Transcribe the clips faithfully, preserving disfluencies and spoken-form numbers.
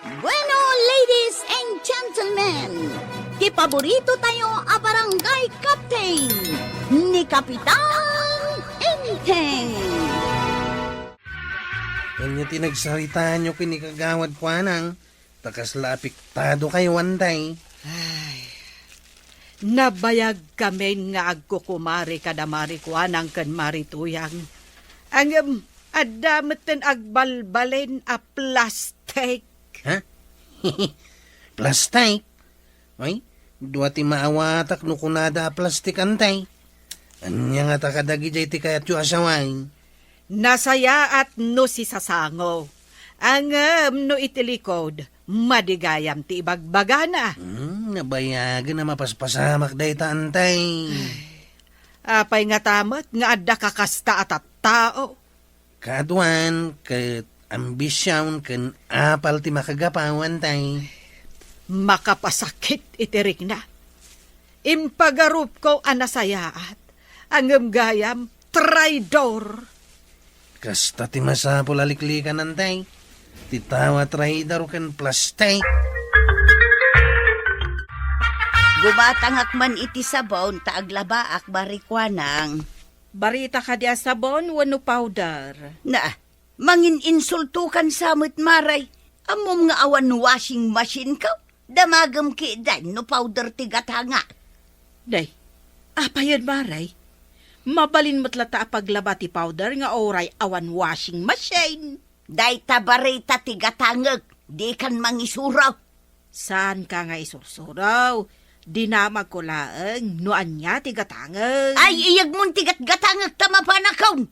Bueno, ladies and gentlemen, ti paborito tayo a barangay captain, ni Kapitan Enteng. Ania ti nagsaritaanyo ken ni Kagawad Kuanang? Ta kasla apektado kayo, antay. Ay, nabayag kamin nga agkukumare kada Mari Kuanang ken Mari Tuyang. Ngem, adda metten agbalbalen a plastik. Ha? Plastik? Ay, dua ti maawatak no kunada a plastik, antay. Ania ngata kadagidiay ti kayatyo a sawen? Nasayaat no sisasango. Ngem no iti likod, madi gayam ti ibagbagana. Hmm, nabayagen a mapaspasamak dayta, antay. Apay ngata met nga adda kakasta a tattao? Kaaduan ket ambision ken apal ti makagapu, antay. Makapasakit iti rikna. Impagarupko a nasayaat, ngem gayam, traidor. Kasta ti masapul a liklikan, antay. Ti tao a traidor ken plastik. Gumatangak man iti sabon ta aglabaak, Mari Kuanang. Barita kadi a sabon wenno powder? Na, mangin-insultokan sa met, Mari. Ammom nga awan washing machine ka? Damagem ketdin no powder ti gatangak. Day, apayen, Mari? Mabalin met latta a paglaba ti powder nga uray awan washing machine? Dayta barita ti gatangek, dikan mangisuro. Saanka nga isursuro? Dinamagko laeng no ania ti gatangek. Ay, iyegmon ti gatgatangek ta mapanakon.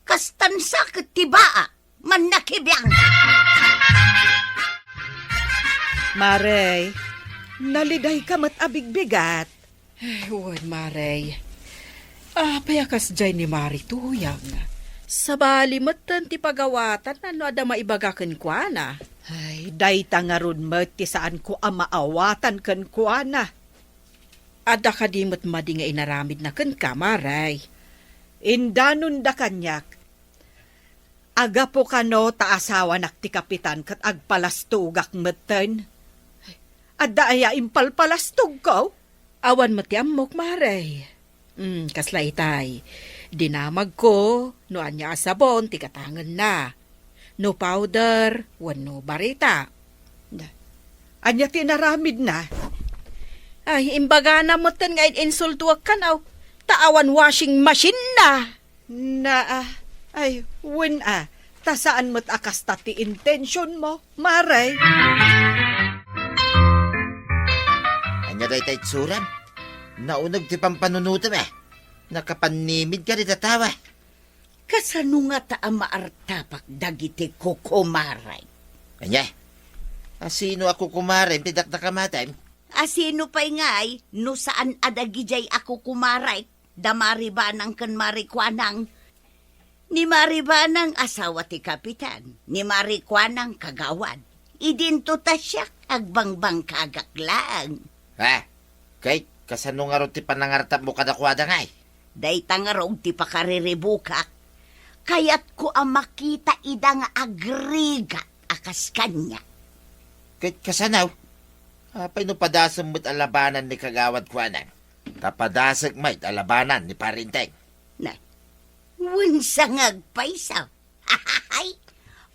Kastan sa ket ti baa, mannakibiang. Mari, nalidayka met a bigbigat. Ay, wen, Mari. Apay a kasdiay ni Mari Tuyang? Sabali metten ti pagawatanna no adda maibaga kenkuana. Ay, dayta ngarud met ti saanko a maawatan kenkuana. Adda kadi met madi nga inaramidna kenka, Mari? Indanonda kaniak. Agapu kano ta asawanak ti kapitan ket agpalastogak metten. Adda aya impalpalastogko? Awan met ti ammok, Mari. Mm, kasla itay. Dinamagko no ania a sabon ti gatangenna. No powder wenno barita. Ania ti inaramidna? Ay, imbagana metten nga in-insultuak kano, ta awan washing machine na. Na, ah, ay, wen a, ta saan met a kasta ti intentionmo, Mari. Ania dayta itsuram? Nauneg ti pampanunotem, eh. Nakapannimid ka dita tawa. Kasano ngata a maartapak dagiti kukumarek? Ania? Asino a kukumarem ti dakdakamatem? Asino pay ngay no saan a dagidiay a kukumarek? Da Mari Banang ken Mari Kuanang. Ni Mari Banang asawa ti kapitan, ni Mari Kuanang kagawad. Idinto ta siak agbangbangkagak laeng. Ha? Ket kasano ngarud ti panangartapmo kadakuada ngay? Dayta ngarud ti pakariribukak. Kayatko a makita ida nga agrigat a kas kaniak. Ket kasano? Apay no padasem met a labanan ni Kagawad Kuanang? Ta padasek met a labanan ni Pari Enteng. Na, wen sa nga agpayso. Hay,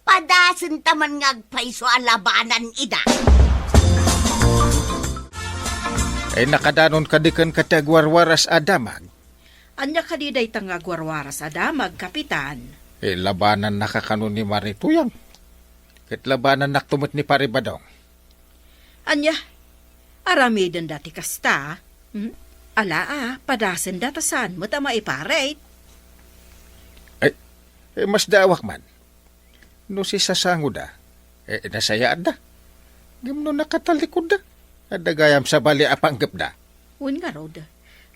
padasenta man nga agpayso a labanan ida. Ay, nakadanon kadi kenka ti agwarwaras a damag? Ania kadi dayta nga agwarwaras a damag, Kapitan? Eh, labanannaka kano ni Mari Tuyang. Ket labanannakto met ni Pari Badong. Ania? Aramidenda ti kasta? Hmm? Ala a, padasenda ta saan met a maiparit. Ay, eh, masdaawak man. No sisasangoda, eh, nasayaatda. Ngem no nakatalikudda, adda gayam sabali a panggepda. Wen ngarud.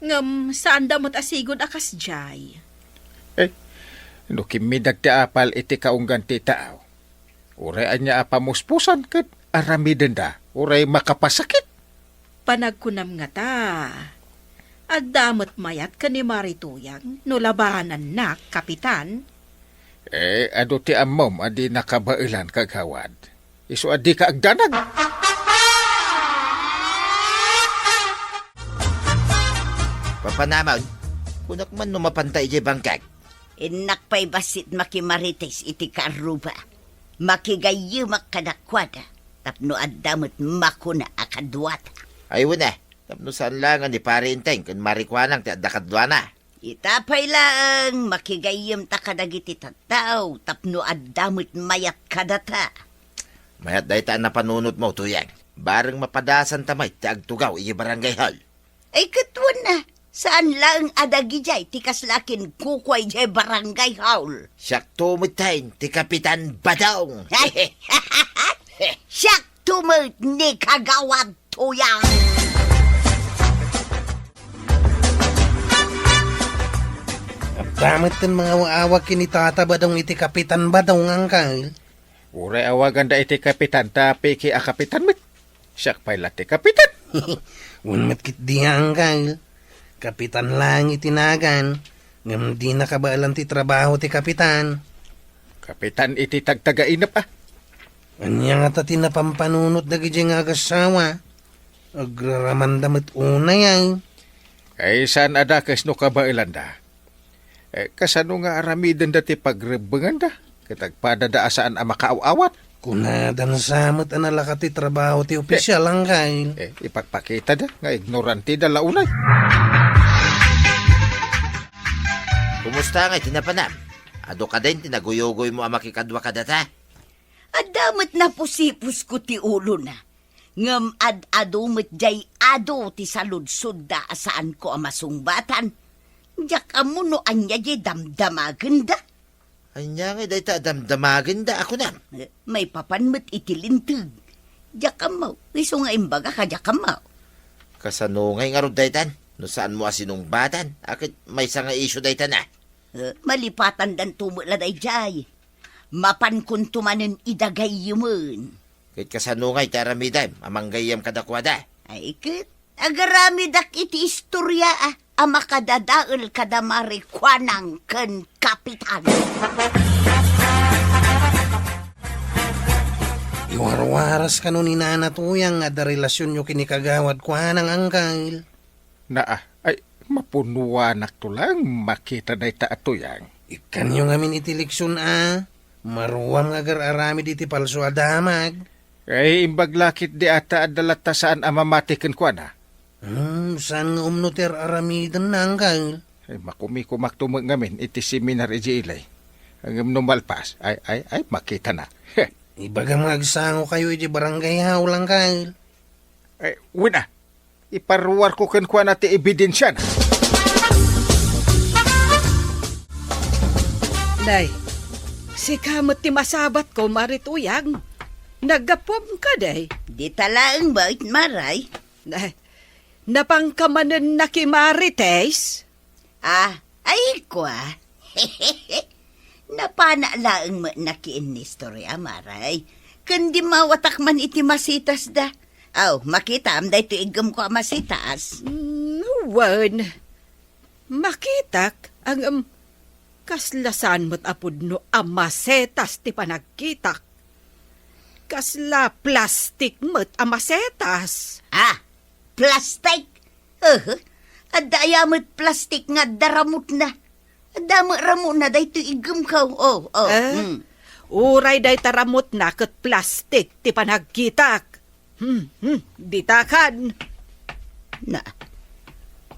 Ngem saanda met a sigud a kasdiay. Eh, no kimmidag ti apal iti kaunggan ti tao, uray ania a pamuspusan ket aramidenda, uray makapasakit. Panagkunam ngata, adda met mayat ken ni Mari Tuyang no labanannak, Kapitan? Eh, adu ti ammom a di nakabaelan, Kagawad. Isu a dika agdanag. Papanamon, kunak man no mapanta idiay bangkag. Innak pay bassit makimarites iti karruba. Makigayyemak kadakuada, tapno adda met makuna a kaduata. Ay, wen a, tapno saan laengen ni Pari Enteng ken Mari Kuanang ti adda kaduana. Ita pay laeng, makigayyemta kadagiti tattao tapno adda met mayat kadata. Mayat dayta a napanunotmo, Tuyang. Bareng mapadasanta met ti agtugaw idiay barangay hall. Ay, ket wen a, saan laeng a dagidiay ti kasla kinkukua idiay barangay hall. Siakto metten ti Kapitan Badong. Siakto met ni Kagawad Tuyang. Adda metten mangawawag ken ni Tata Badong iti Kapitan Badong, Angkel. Uray awaganda iti kapitan ta peke a kapitan met. Siak pay la ti kapitan. Wen met ketdi, Angkel. Kapitan laeng iti nagan, ngem dina kabaelan ti trabaho ti kapitan. Kapitan iti tagtagainep a. Ania ngata ti napampanunot dagidiay nga agassawa? Agraramanda met unay ay. Ay, saan a dakes no kabaelanda. Eh, kasano nga aramidenda ti pagrebbenganda? Ket agpadada a saan a makaaw-awat? Kunadan sa met a nalakat ti trabaho ti official, Angkel. Eh, ipakpakitada nga ignorante da la unay. Kumusta ngay ti napanam? Adu kadin ti naguyugoymo a makikadua kadata? Adda met napusipusko ti ulona. Ngem ad-adu met diay adu ti saludsodda a saanko a masungbatan. Diak ammo no ania diay damdamagenda. Ania ngay dayta a damdamagenda a kunam? Eh, maipapan met iti linteg. Diak ammo, isu nga imbagak a diak ammo. Kasano ngay ngarud daytan? No saanmo a sinungbatan, a ket maysa nga isyu daytan a. Eh, malipatandanto met la daydiay. Mapankonto manen idagayyemen. Ket kasano ngay ti aramidem a manggayyem kadakuada? Ay ket, agaramidak iti istorya a, a makadadael kada Mari Kuanang ken Kapitan. Iwarwaras kano ni Nana Tuyang nga adda relasionyo ken ni Kagawad Kuanang, Angkel. Naa, ay, mapunuanakto laeng makita dayta a Tuyang. Ikkanyo ngamin iti leksion a, maruam nga agar-aramid iti palso a damag. Ay, imbag la ketdi a ta adda latta saan a mamati kenkuana. Hmm, saan nga umno ti ar-aramidenna, Angkel? Ay, makumikumakto met ngamin iti seminar idiay ili. Ngem no malpas, ay, ay, ay, makitana. Ibagam nga agsangokayo idiay barangay hall, Angkel. Ay, wen a, iparuarko kenkuana ti ebidensiana. Nay, sika met ti masabatko, Mari Tuyang. Naggapuam kadi? Dita laeng met, Mari. Nay, napanka manen nakimarites? Ah, ay, kua. Napanak laeng met nakiinnistorya, Mari. Ken dimmawatak man iti masitasda. Aw, makitam daytoy iggemko a masitas. Mm, wen. Makitak, ngem, kasla saan met a pudno a masetas ti panagkitak. Kasla plastik met a masetas. Ah, plastik? Uhu. Adda aya met plastik nga adda ramutna? Adda met ramutna daytoy iggemko. Oh, oh. Eh? Mm. Uray dayta ramutna ket plastik ti panagkitak. Hmm, hmm, ditakan. Na,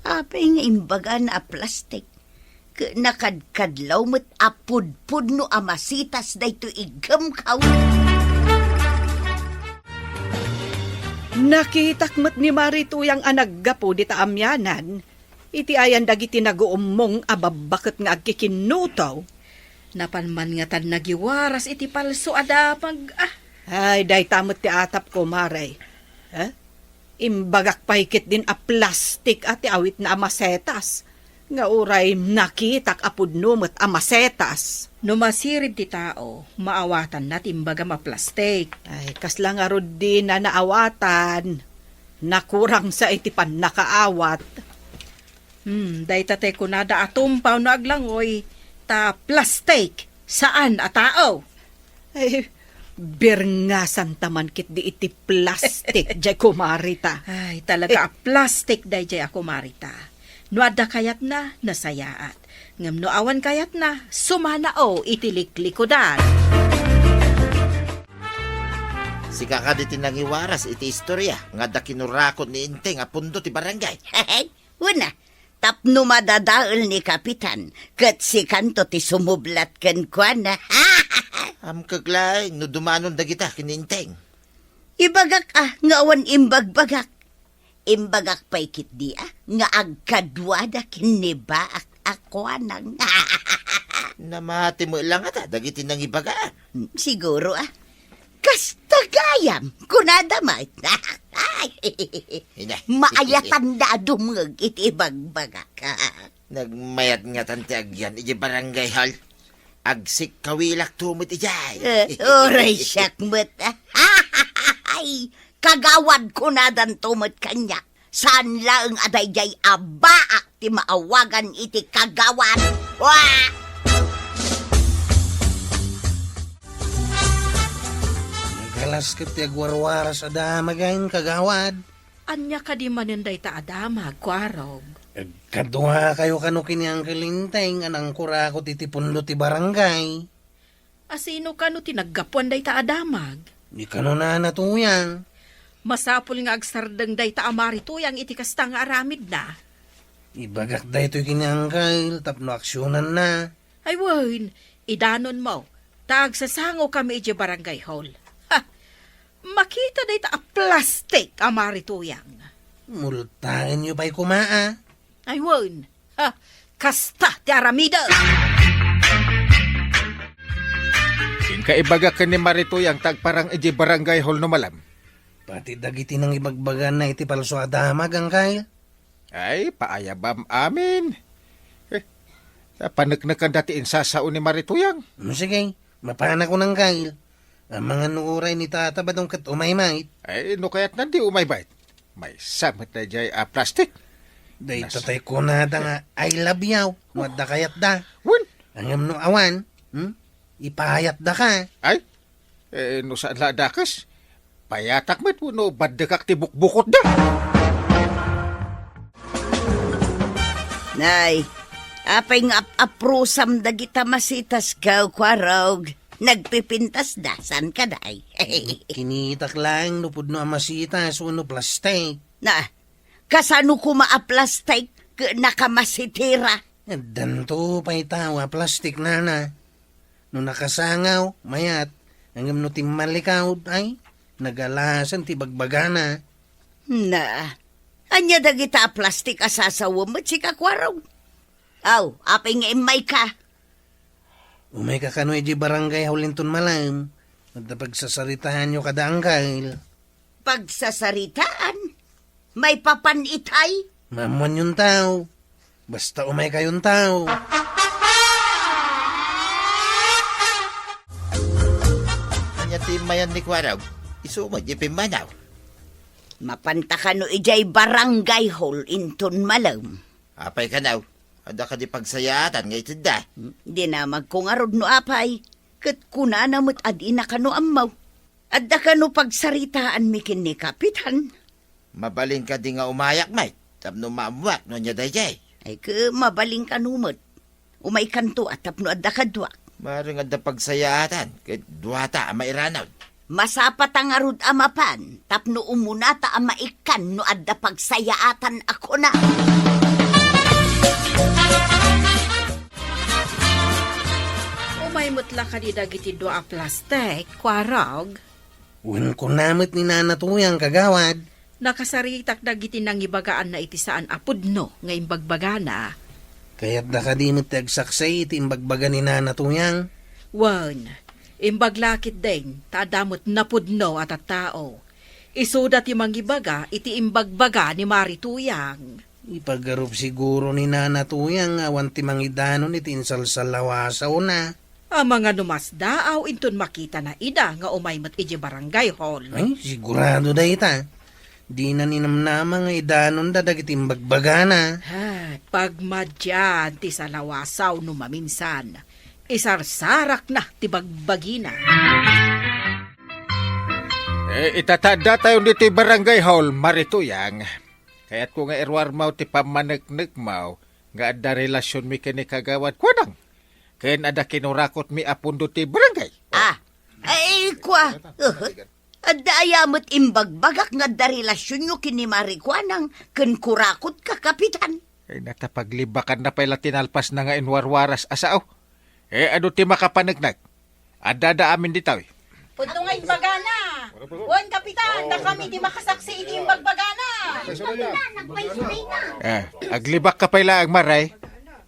apay nga imbagana a plastik? Ket nakadkadlaw met a pudpudno a masitas daytoy iggemko. Nakitak met ni Mari Tuyang a naggapu dita amianan iti ayan dagiti naguummong a babbaket nga agkikinnuto. Napan man ngatan nagiwaras iti palso a damag, ah. Ay, dayta met ti atapko, Mari. Eh? Imbagak pay ketdin a plastik a ti awitna a masetas, nga uray nakitak a pudno met a masetas. No masirib ti tao, maawatanna ti imbagam a plastik. Ay, kasla ngarud dina naawatan. Nakurangsa iti pannakaawat. Hmm, dayta ti kunada a tumpaw no aglangoy, ta plastik, saan a tao. Ay, Birngasanta man ketdi iti plastik, jay kumarita. Ay, talaga a plastik dayjay a kumarita. No adda kayatna, nasayaat. Ngem no awan kayatna, sumanaw iti liklikudan. Sika kadi ti nangiwaras iti istorya nga adda kinurakot ni Enteng a pundo ti barangay. Wen a, tapno madadael ni Kapitan, ket sikanto ti sumublat kenkuana. Amkek laeng no dumanon dagita ken ni Enteng. Ibagak a, nga awan imbagbagak. Imbagak pay ketdi a, nga agkaduada ken ni Baak a kuanang. Namati met la ngata dagiti nangibaga. Siguro a. Kasta gayam, kunada met. Ina. Maayatanda a dumngeg iti ibagbagak. Nagmayat ngatan ti agyan iti barangay hall. Agsikkawilakto met idiay. Eh, uray siak met. Ay, kagawad kunadanto met kaniak. Saan laeng a daydiay a Baak ti maawagan iti kagawad. Wa! Nagalas ket ti agwarwaras a damag, kagawad. Ania kadi manen dayta a damag, Kuarog? Agkadua kayo kano ken ni Uncle Enteng a nangkurakot iti pundo ti barangay. A sino kano ti naggapuan dayta a damag? Ni kano Nana Tuyang. Masapul nga agsardeng dayta a Mari Tuyang iti kasta nga aramidna. Ibagak daytoy ken ni Uncle tapno aksionanna. Ay wen, idanonmo, ta agsasangokami idiay barangay hall. Ha! Makita dayta a plastik a Mari Tuyang. Multaenyo pay koma a. Ay wen, ha! Kasta ti aramidek! Inka ibaga ken ni Mari Tuyang ta agparang idiay barangay hall no malem. Pati dagiti nangibagbaganna iti palso a damag, Uncle. Ay, paayabam amin. Eh, paneknekanda ti insasao ni Mari Tuyang. Mm, sige, mapanakon, Uncle. Amangan no uray ni Tata Badong ket umaymay. Ay, no kayatna di umaymay. Maysa met daydiay a plastik. Dayta tay kunada nga, "I love you," no adda kayatda. Wen. Ngem no awan, hmm? Ipayatdaka. Ay, eh, no saan la a dakes, payatak met wenno baddekak ti bukbukotda. Nay, apay nga ap-aprusam dagita masitas, Kuarog? Nagpipintasda, saan kadi? Kinitak laeng no pudno a masitas wenno plastik. Na, kasano koma a plastik ket nakamasitira? Addanto pay tao a plastik, Nana. No nakasangaw, mayat, ngem no timmalikawd, ay, nagalasen ti bagbagana. Na, ania dagita a plastik a sasawem met sika, Kuarog? Aw, apay nga immayka? Umayka kano idiay barangay hall inton malem. Adda pagsasaritaanyo kada Uncle. Pagsasaritaan? Maipapan itay? Maammoanyon tao. Basta umaykayon tao. Ania ti immayan ni Kuarog? Isu met ti pimmanaw. Mapanta kano idiay barangay hall inton malem? Apay kano? Adda kadi pagsayaatan nga itedda? Dinamagko ngarud no apay, ket kunana met a dina kano ammo. Adda kano pagsaritaanmi ken ni Kapitan? Mabalin kadi nga umayak met tapno maammuak no ania daydiay? Ay, ket mabalin kano met. Umaykanto a tapno adda kaduak. Maring adda pagsayaatan ket duata a mairanod. Masapata ngarud a mapan tapno umunata a maikkan no adda pagsayaatan a kuna. Umay met la kadi dagiti dua a plastik, Kuarog? Wen kuna met ni Nana Tuyang, kagawad. Nakasaritak dagiti nangibagaanna iti saan a pudno nga imbagbagana. Kayatda kadi met ti agsaksi iti imbagbaga ni Nana Tuyang? Wen, imbag la ketdin, ta adda met napudno a tattao. Isuda ti mangibaga iti imbagbaga ni Mari Tuyang. Ipagarup siguro ni Nana Tuyang nga awan ti mangidanon iti insalsallawasawna. Amangan no masdaaw inton makitana ida nga umay met idiay barangay hall. Ay, sigurado dayta. Dina ninamnama nga idanonda dagiti imbagbagana. Ha, pagmadian ti salawasaw no maminsan. Isarsarakna ti bagbagina. Eh, ita ta addatayon ditoy barangay hall, Mari Tuyang. Kayatko nga iruarmo ti pammaneknekmo nga adda relasionmi ken ni Kagawad Kuanang. Ken adda kinurakotmi a pundo ti barangay. Ah, ay, kua. Uh, adda aya met imbagbagak nga adda relasionyo ken ni Mari Kuanang ken kurakotka, Kapitan. Ay, natapaglibakanna pay la ti nalpasna nga inwarwaras a sao. Eh, adu ti makapaneknek? Addada amin ditoy. Pudno nga imbagana. Wen, Kapitan, dakami ti makasaksi iti imbagbagana. Eh, aglibakka pay laeng, Maray.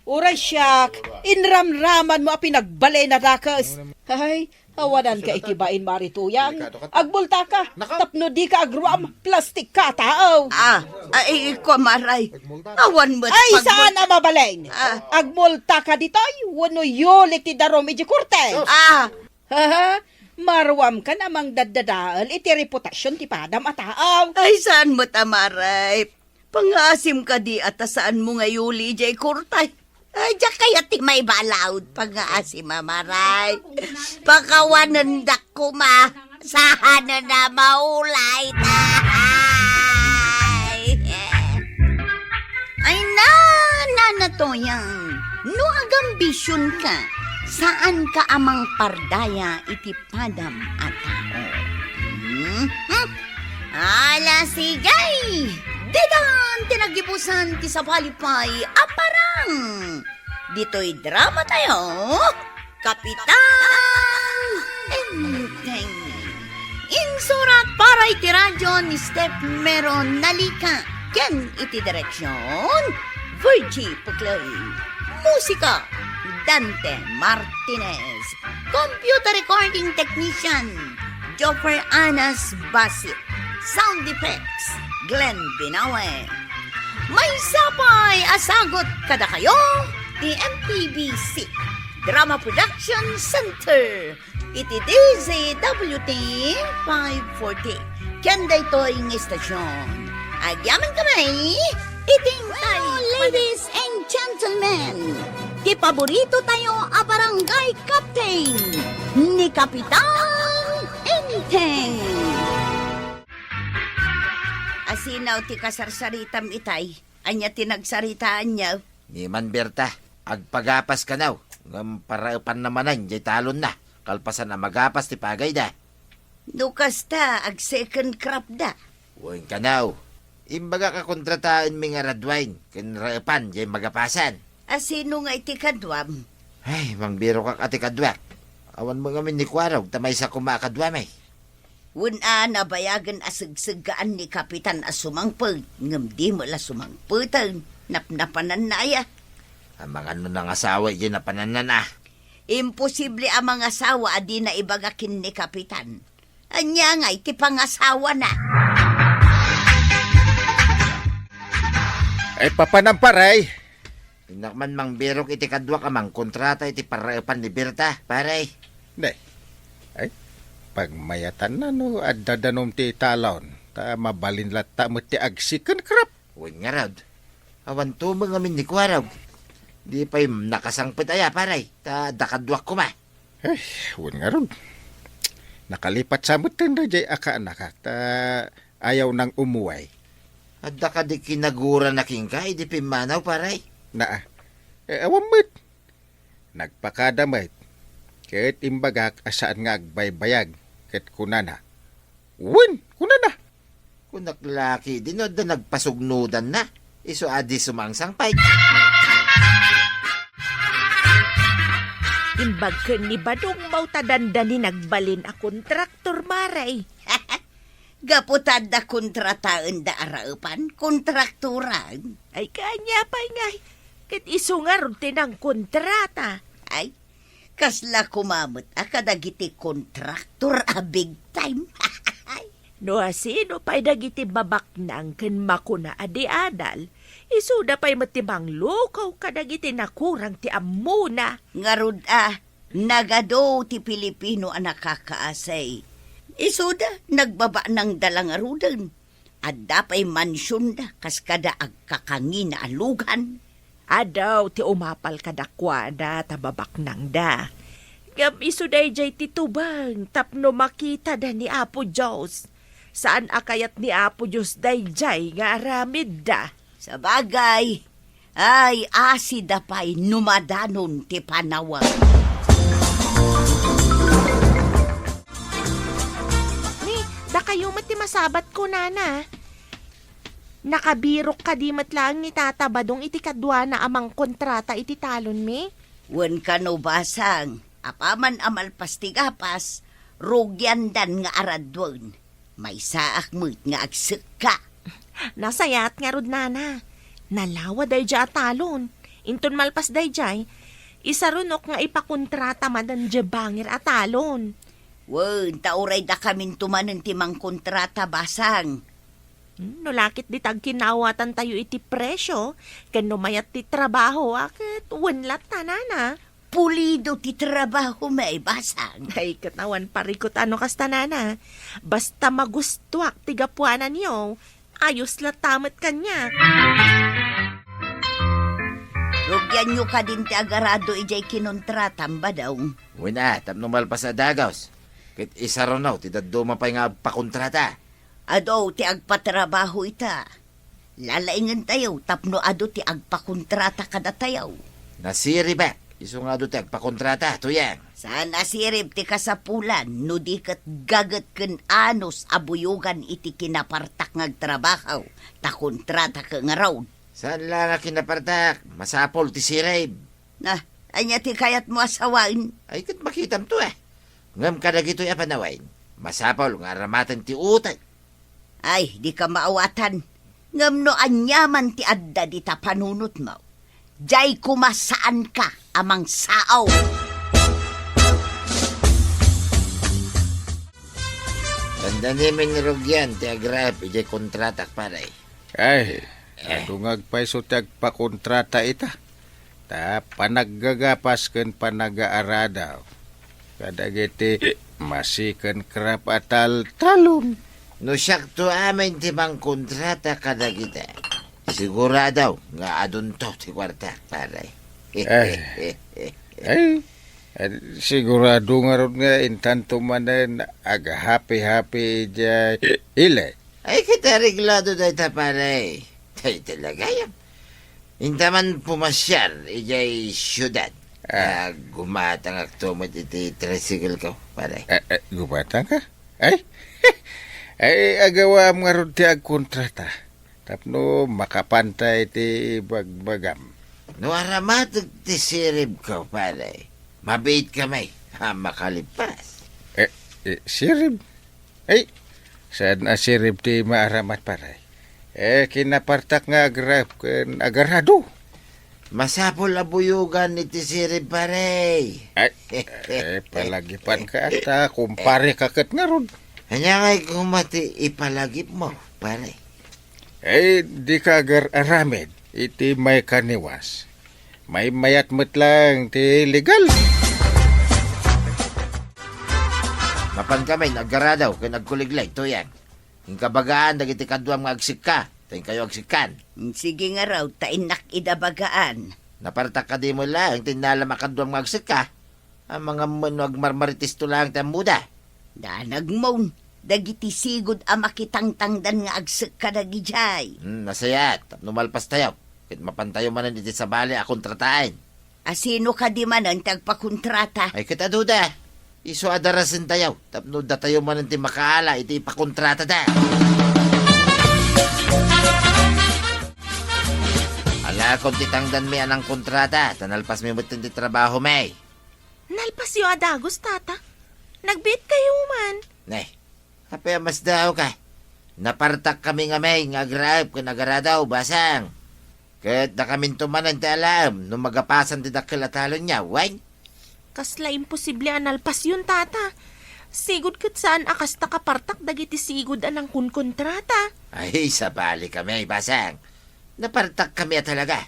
Uray siak, inramramanmo a pinagbalin a dakes. Ay, awananka iti bain, Mari Tuyang. Agmultaka, tapno dika agruam, plastikka a tao. Ah, ay, iko, Maray. Awan met Ay, pagmul- saan a mabalin? Ah. Agmultaka ditoy, wenno yulik ti darum iti korte. Ah, Haha, maruamkan a mangdaddadael iti reputasion ti padam a tao. Ay, saan met a Maray. Pangngaasim kadi a ta saanmo nga yuli idiay korte? Ay, diak kayat ti maibalud. Pangngaasim a Maray. Pakawanendak koma. Saan a maulay. Ay. Ay na, Nana Toyang, no agambisionka, saanka a mangpardaya iti padam a tao. Hmm? Hmm? Ala, sige! Didan ti naggibusan ti sabali pay a parang! Ditoy drama tayo, Kapitan Enteng. Insurat para iti radyo ni Steph Meron Nalika ken iti direksyon, Virgie Puclay. Musika, Dante Martinez. Computer recording technician, Joffer Anas Basit. Sound effects, Glenn Binawe. Maysa pay a sagut kadakayo ti M T B C Drama Production Center iti D Z W T five forty. Ken daytoy nga istasyon, agyamankami iti Hello, ladies and gentlemen, ti paborito tayo a barangay captain, ni Kapitan Enteng. Asino ti kasarsaritam itay? Ania ti nagsaritaanyo? Ni Manberta, agpagapas kanaw, ngem paraepanna manen jay talonna, kalpasan a magapas ti pagayda. No kasta, ag-second crop da. Wen kanaw, imbagak a kontrataenmi nga red wine ken raepan jay magapasan. Asino nga iti kaduam? Ay, mangbirokak a ti kaduak. Awan mo ngamin ni Kuarog, ta maysa koma a kaduami. Wen a, nabayagen a segseggaan ni Kapitan a sumangpet, ngem di met la sumangpeten. Napnapananna aya? Amangan no nangasawa idiay napanannana. Imposible a mangasawa a dina ibaga ken ni Kapitan. Ania ngay ti pangasawana? Ay, papanam, pare. Innak man mangbirok iti kaduak a mangkontrata iti paraepan ni Berta, pare. Ne. Ay, pagmayatanna no adda danum ti italon, ta mabalin latta met ti ag-second crop. Wen ngarud, awan tumeng amin ni Kuarog. Di pay nakasangpet aya, pare, ta adda kaduak koma. Ay, wen ngarud. Nakalipat sa metten daydiay a kaanakak, ta ayaw nang umuway. Adda kadi kinagurana kenka idi pimmanaw, pare? Naa. Eh, awan met. Nagpakada met. Ket imbagak a saan nga agbaybayag, ket kunana, "Wen," kunana. Kunak la ketdi no adda nagpasugnodanna, isu a di sumangsangpet. Imbag ken ni Badong Mao ta dandani nagbalin a kontraktor, Maray. Gapu ta adda kontrataenda a raepan, kontraktoran. Ay, kaanya pay ngay, ket isu ngarud ti nangkontrata. Ay, kasla koma met a kadagiti kontraktor a big time. No asino pay dagiti babaknang ken makuna a di adal, isuda pay met ti manglukaw kadagiti nakurang ti ammona. Ngarud a, nagadu ti Pilipino a nakakaasay. Isuda, nagbabaknangda la ngaruden. Adda pay mansionda kas kada agkakangina a lugan. Adu ti umapal kadakuada ta babaknangda. Ngem isu daydiay ti tubeng tapno makitada ni Apo Dios. Saan a kayat ni Apo Dios daydiay nga aramidda. Sabagay, ay, asida pay no madanon ti panawen. Ni, dakayo met ti masabat ko, nana. Nakabirok kadi met laeng ni Tata Badong iti kaduana a mangkontrata iti talonmi? Wen kano, basang, apaman a malpas ti gapas, rugiandan nga araduen. Maysaak met nga agsekka. Nasayaat ngarud, nana. Nalawa daydiay a talon. Inton malpas daydiay, isarunok nga ipakontrata manen diay bangir a talon. Wen, ta uray dakaminto manen ti mangkontrata, basang. Hmm, no lakit dita agkinnawatantayo iti presyo, ken no mayat ti trabaho, a ket wen latta, nana. Pulido ti trabaho, may basang. Ay, ket awan parikut a no kasta, nana. Basta magustuak ti gapuananyo, ayos latta met kaniak. Rugianyo kadin ti agarado idiay kinontratam, Badong. Wen a, tapno malpas a dagus. Ket isarunok ti dadduma pay nga agpakontrata. Adu ti agpatrabaho ita. Lalaingentayo tapno adu ti agpakontrata kadatayo. Nasiribak, isu nga adu ti agpakontrata, Tuyang. Saan a sirib ti kasapulan no di ket gaget ken anus a buyogan iti kinapartak nga agtrabaho, ta kontrata ket ngarud. Saan la nga kinapartak, masapul ti sirib. Na, ania ti kayatmo a sawen? Ay, ket makitamto, eh. Ngem kadagitoy a panawen, masapul nga aramaten ti utang. Ay, dika maawatan. Ngem no aniaman ti adda dita panunotmo, diay koma saanka a mangsao. Dandani met rugian ti agraep idiay kontratak, pare. Ay, eh, adu nga agpayso ti agpakontrata ita. Ta panaggagapas ken panagaaradaw kadagiti masi ken krap a taltalon. No siakto amin ti mangkontrata kadagita, sigurado nga adunto ti kuarta, pare. Ay, ay, ay, sigurado ngarud nga intanto manen aghapi-hapi idiay ili. Ay, ket areglado dayta, pare. Tay talaga yan. Inta man pumasiar idiay siudad. Ah. Ah, gumatangakto met iti tricycle ko, pare. Eh, eh, gumatang ka? Ay, ay, agawaam ngarud ti agkontrata. Tapno makapanta iti bagbagam. No aramateg ti sirib ko, pare, mabiit kami a makalippas. Eh, eh, sirib? Ay, saan a sirib ti maaramat, pare? Eh, kinapartak nga agraep ken agarado. Masapul a buyogan iti sirib, pare. Ay, eh, palagipan ka ta, kumpare ka ket ngarud. Ania ngay koma ti ipalagipmo, pare? Eh, dika agar-aramid iti maikaniwas. Maymayat met laeng ti legal. Mapan kami nga aggaradaw ken agkuligleg, Tuyang. Inka bagaan dagiti kaduam nga agsekka, ta inkayo agsekkan. Sige ngarud, ta innak ida bagaan. Napartak kadi met laeng ti innalam a kaduam nga agsekka? Amangan met no agmarmaritesto laeng ti ammoda. Danagmon, dagiti sigud a makitangtangdan nga agsekka dagidiay. Hmm, nasayaat, tapno malpastayo, ket mapantayo manen iti sabali a kontrataen. A sino kadi manen ti agpakontrata? Ay, ket aduda. Isu a darasentayo, tapno datayo manen ti makaala iti ipakontratada. Alaakon ti tangdanmi a nangkontrata, ta nalpasmi met ti trabahomi. Nalpasyo a dagus, Tata? Nagbiit kayo man. Ne, apay a masdaawka? Napartak kami nga may nga agraep ken agaradaw, basang. Ket dakaminto manen ti alaem no magapasan ti dakkel a talonyo, wen? Kasla imposible a nalpasyon, Tata. Sigud ket saan a kasta kapartak dagiti sigud a nangkonkontrata. Ay, sabali kami, basang. Napartak kami a talaga.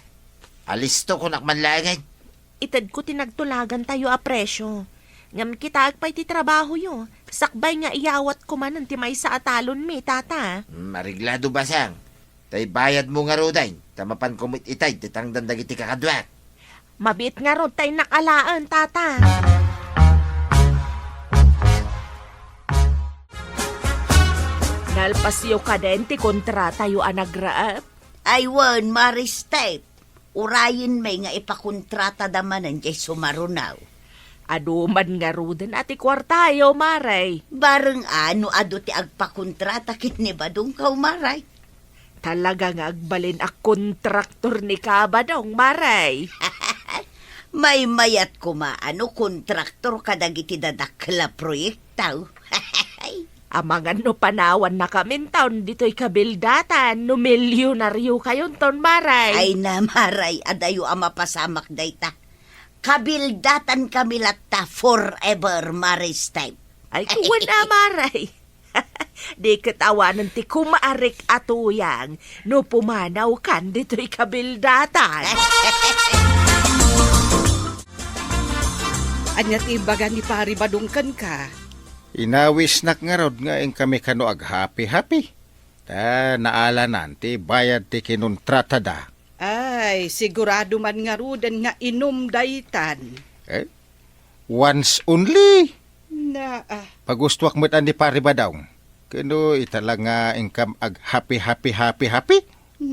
Alisto kunak man laengen. Itedko ti nagtulagantayo a presyo. Ngem kitaek pay ti trabahoyo, sakbay nga iyawatko manen ti maysa a talonmi, Tata. Hmm, areglado, basang. Ta ibayadmo ngaruden, ta mapanko met itay ti tangdan dagiti kakaduak. Mabiit ngarud ta innak alaen, Tata. Alpasyo kaden ti kontratayo a nagraep? Ay wen, Mare Step. Urayenmi nga ipakontratada manen jay sumarunaw. Adu man ngaruden a ti kuartayo, Mare. Bareng a no adu ti agpakontrata ken ni Badong kaw, Mare. Talaga nga agbalin a kontraktor ni Kabadong, Mare. Maymayat koma a no kontraktor kadagiti dadakkel a proyekto. Amangan no panawanna kaminton ditoy kabildatan no milyonaryo kayonton, Mare. Ay na, Mare, adayo a mapasamak dayta. Kabildatan kami latta forever, Mare Step. Ay, kuwan a, Mare. Di ket awanen ti kumaarik a tuyang no pumanawkan ditoy kabildatan. Ania ti ibaga ni Pari Badong kenka? Inawisnak ngarud nga inkami kano aghapi-hapi. Ta naalanan ti bayad ti kinontratada. Ay, sigurado man ngaruden nga inum daytan. Eh? Once only? Na, ah. Pagustuak met a ni Pari Badong. Kano ita la nga inkam aghapi-hapi-hapi-hapi?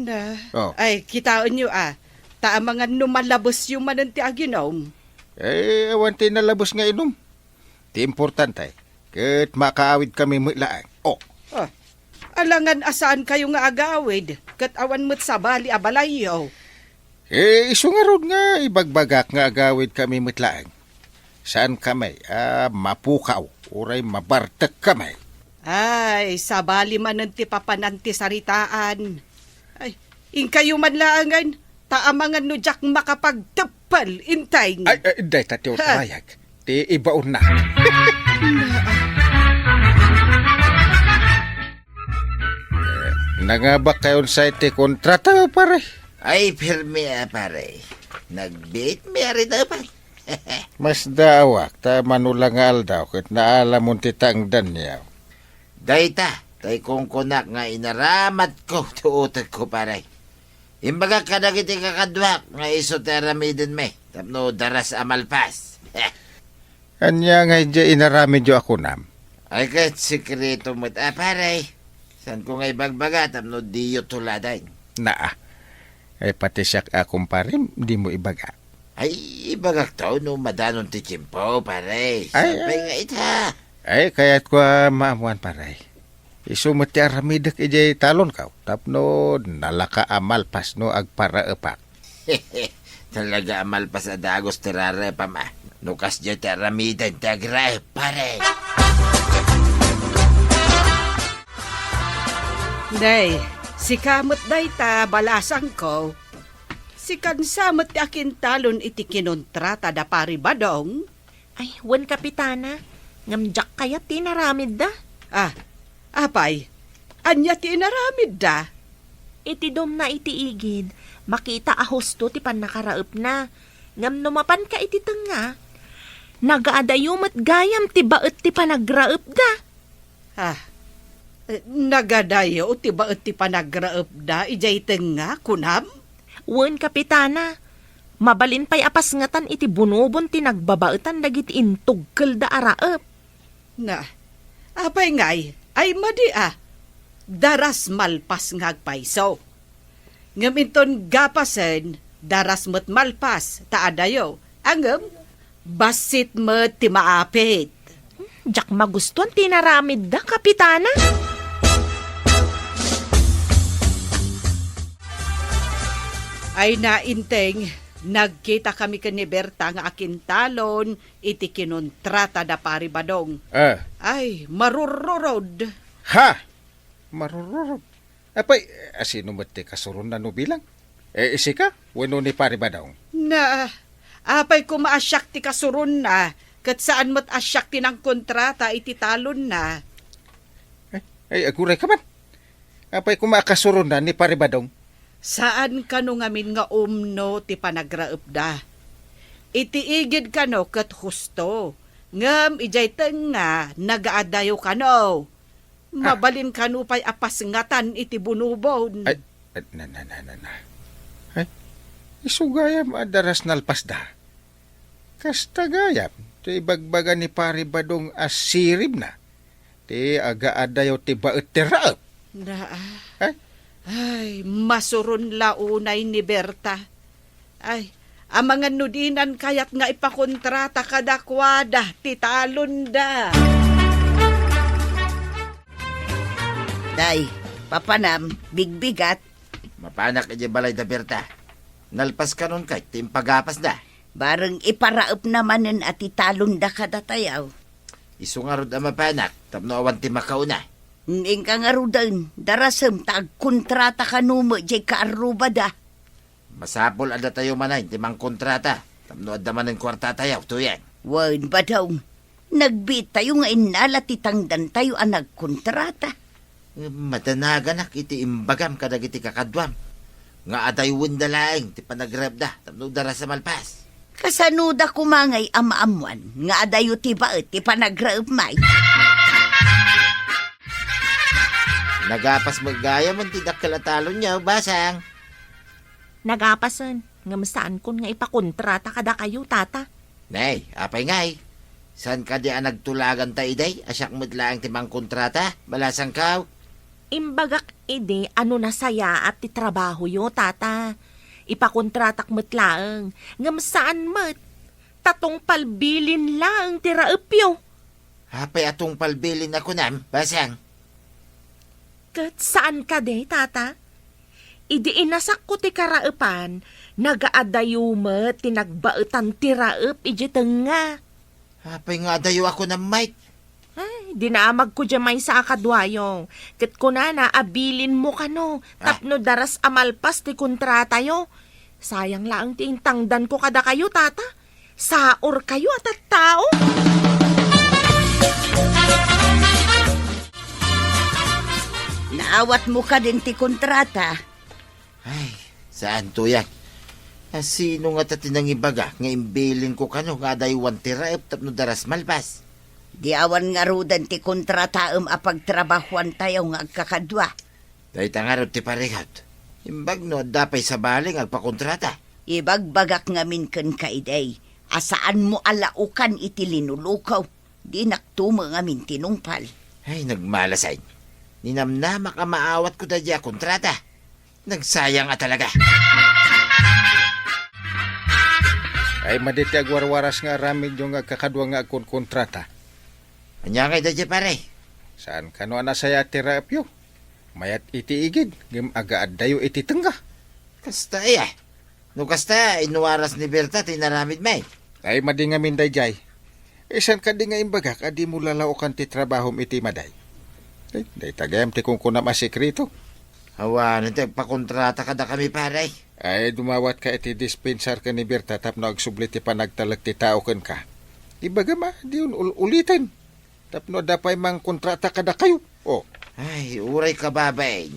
Na. Oh. Ay, kitaenyo, ah. Ta amangan no malabesyo manen ti aginum. Eh, awan ti nalabes nga inum. Ti importante, ket makaawid kami met laeng. Oh. Ah, alangan a saankayo nga agawid, ket awan met sabali a balayyo. Eh, isu ngarud nga ibagbagak nga agawid kami met laeng. Saan kami a mapukaw, uray mabartek kami. Ay, sabali manen ti papanan ti saritaan. Ay, inkayo man laengen, ta amangan no diak makapagteppel, Inteng. Ay, ay, dayta ti Ha? utrayag. Ti ibaonna. Eh, nangabak kayo sa iti kontrata, pare? Ay, pirmi, ah, pare. Nagbiit mi a rin, ah, pare. Masdaawak, ta manula nga aldaw, ket naalamon ti tangdan niya. Dayta, tay kunkunak nga inaramatko ti utekko, pare. Imbagak kadagiti kakaduak nga isu ti aramidenmi tapno daras a malpas. Ania nga idiay inaramidyo a kunam? Ay, ket sekreto met a, pare. Saanko nga ibagbaga tapno diyo tuladen. Naa. Ay, pati siak a kumparem, dimo ibaga. Ay, ibagakto no madanon ti tiempo, pare. Ay, Sapay ay. nga ita. Ay, kayatko a maammuan, pare. Isu met ti aramidek idiay talonko, tapno nalaka a malpas no agparaepak. Talaga a malpas a dagus ti raraepam, a. No kasdiay ti aramiden ti agraep, pare. Nay, sika met dayta, balasangko. Sikan sa met ti akintalon iti kinontrata da Pari Badong? Ay, wen, Kapitana. Ngem diak kayat ti inaramidda. Ah, apay, ania ti inaramidda? Iti dumna iti igid, makita a husto ti pannakaraepna. Ngem no mapanka iti tengnga, nagaadayo met gayam ti baet ti panagraepda. Ah, eh, nagadayo ti baet ti panagraepda idiay tengnga, kunam? Wen, Kapitana. Mabalin pay a pasngetan iti bunobon ti nagbabaetan dagiti intugkelda a raep. Na, apay ngay, ay madi a, daras malpas nga agpayso. Ngem inton gapasen, daras met malpas, ta adayo, a ngem, bassit met ti maapit. Diak magustuan ti inaramidda, Kapitana. Ay na, Inteng, nagkita kami ken ni Berta nga akintalon iti kinontrata da Pari Badong. Ah. Ay, marururod. Ha? Marururod? Apay, asino met ti kasuronna no bilang? Eh, isika? Wenno ni Pari Badong? Na, apay koma a siak ti kasuronna, ket saan met a siak ti nangkontrata iti talonna. Ay, ay, aguray ka man. Apay koma a kasuronna ni Pari Badong? Saan kano ngamin nga umno ti panagraepda. Iti igid kano ket husto, ngem idiay tengnga nagaadayo kano. Ah. Mabalin kano pay a pasngatan iti bunobon. Ay, ay, na, na, na, na, na. Ay, isu gayam a daras nalpasda. Kasta gayam ti ibagbaga ni Pari Badong a siribna ti agaadayo ti baet ti raep. Na, ah. Eh? Ay, masuron la unay ni Berta. Ay, amangan no dinan kayat nga ipakontrata kadakuada ti talonda. Day, papanam, bigbigat. Mapanak idiay balay da Berta. Nalpas kanon kay ti impagapasda. Bareng iparaepna manen a ti talonda kadatayaw. Isu ngarud a mapanak tapno awan ti makauna. Inka ngaruden, darasem ta agkontrata kano met diay kaarrubada. Masapul a datayo manen ti mangkontrata tapno adda manen kuartatayo, Tuyang. Wen, Badong, nagbiittayo nga innala ti tangdantayo a nagkontrata. Madanaganak iti imbagam kadagiti kakaduam nga adaywenda laeng ti panagraepda tapno daras a malpas. Kasanoda koma ngay a maammuan nga adayo ti baet ti panagraepmi? Nagapas met gayam ti dakkel a talonyo, Basang. Nagapasen, ngem saankon nga ipakontrata kadakayo, Tata. Nay, apay ngay? Saan kadi a nagtulaganta idiay a siak met laeng ti mangkontrata? Balasangko? Imbagak idi a no nasayaat ti trabahoyo, Tata. Ipakontratak met laeng, ngem saan met. Ta tungpal bilin laeng ti raepyo. Apay a tungpal bilin a kunam, Basang? Ket saan kadi, Tata? Idi inasakko ti karaepan, nagaadayo met ti nagbaetan ti raep idiay tengnga. Apay nga adayo a kunam, Mike? Ay, dinamagko diay maysa a kaduayo. Ket kunana a bilinmo kano, ah, tapno daras a malpas ti kontratayo. Sayang laeng ti intangdanko kadakayo, Tata. Saorkayo a tattao. Naawatmo kadin ti kontrata? Ay, saan, Tuyang. A, sino ngata ti nangibaga nga imbilinko kano nga adaywan ti raep tapno daras malpas? Di awan ngaruden ti kontrataem a pagtrabahoantayo nga agkakadua. Dayta ngarud ti parikut. Imbag no adda pay sabali nga agpakontrata. Ibagbagak ngamin kenka idiay a saanmo a laukan iti linulukaw. Dinak tumo ngamin tinungpal. Ay, nagmalasay. Ninamnamak a maawatko daydiay a kontrata. Nagsayang a talaga. Ay, madi ti agwarwaras nga aramidyo nga agkakadua nga agkonkontrata. Ania ngay daydiay, pare? Saan kano a nasayaat ti raepyo? Mayat iti igid, ngem agaaddayo iti tengnga. Kasta aya. No kasta, inwaras ni Berta ti inaramidmi. Ay, madi ngamin daydiay. Saan kadi nga imbagak a dimo lalaukan ti trabahom iti madi? Ay, dayta gayam ti kunkunam a sekreto. Awanen ti agpakontrata kadakami, pare. Ay, dumawatka iti dispensar ken ni Berta tapno agsubli ti panagtalek ti tao kenka. Ibagam a, diyon ul-, uliten. Tapno adda pay mangkontrata kadakayo. Oh. Ay, uray kababain.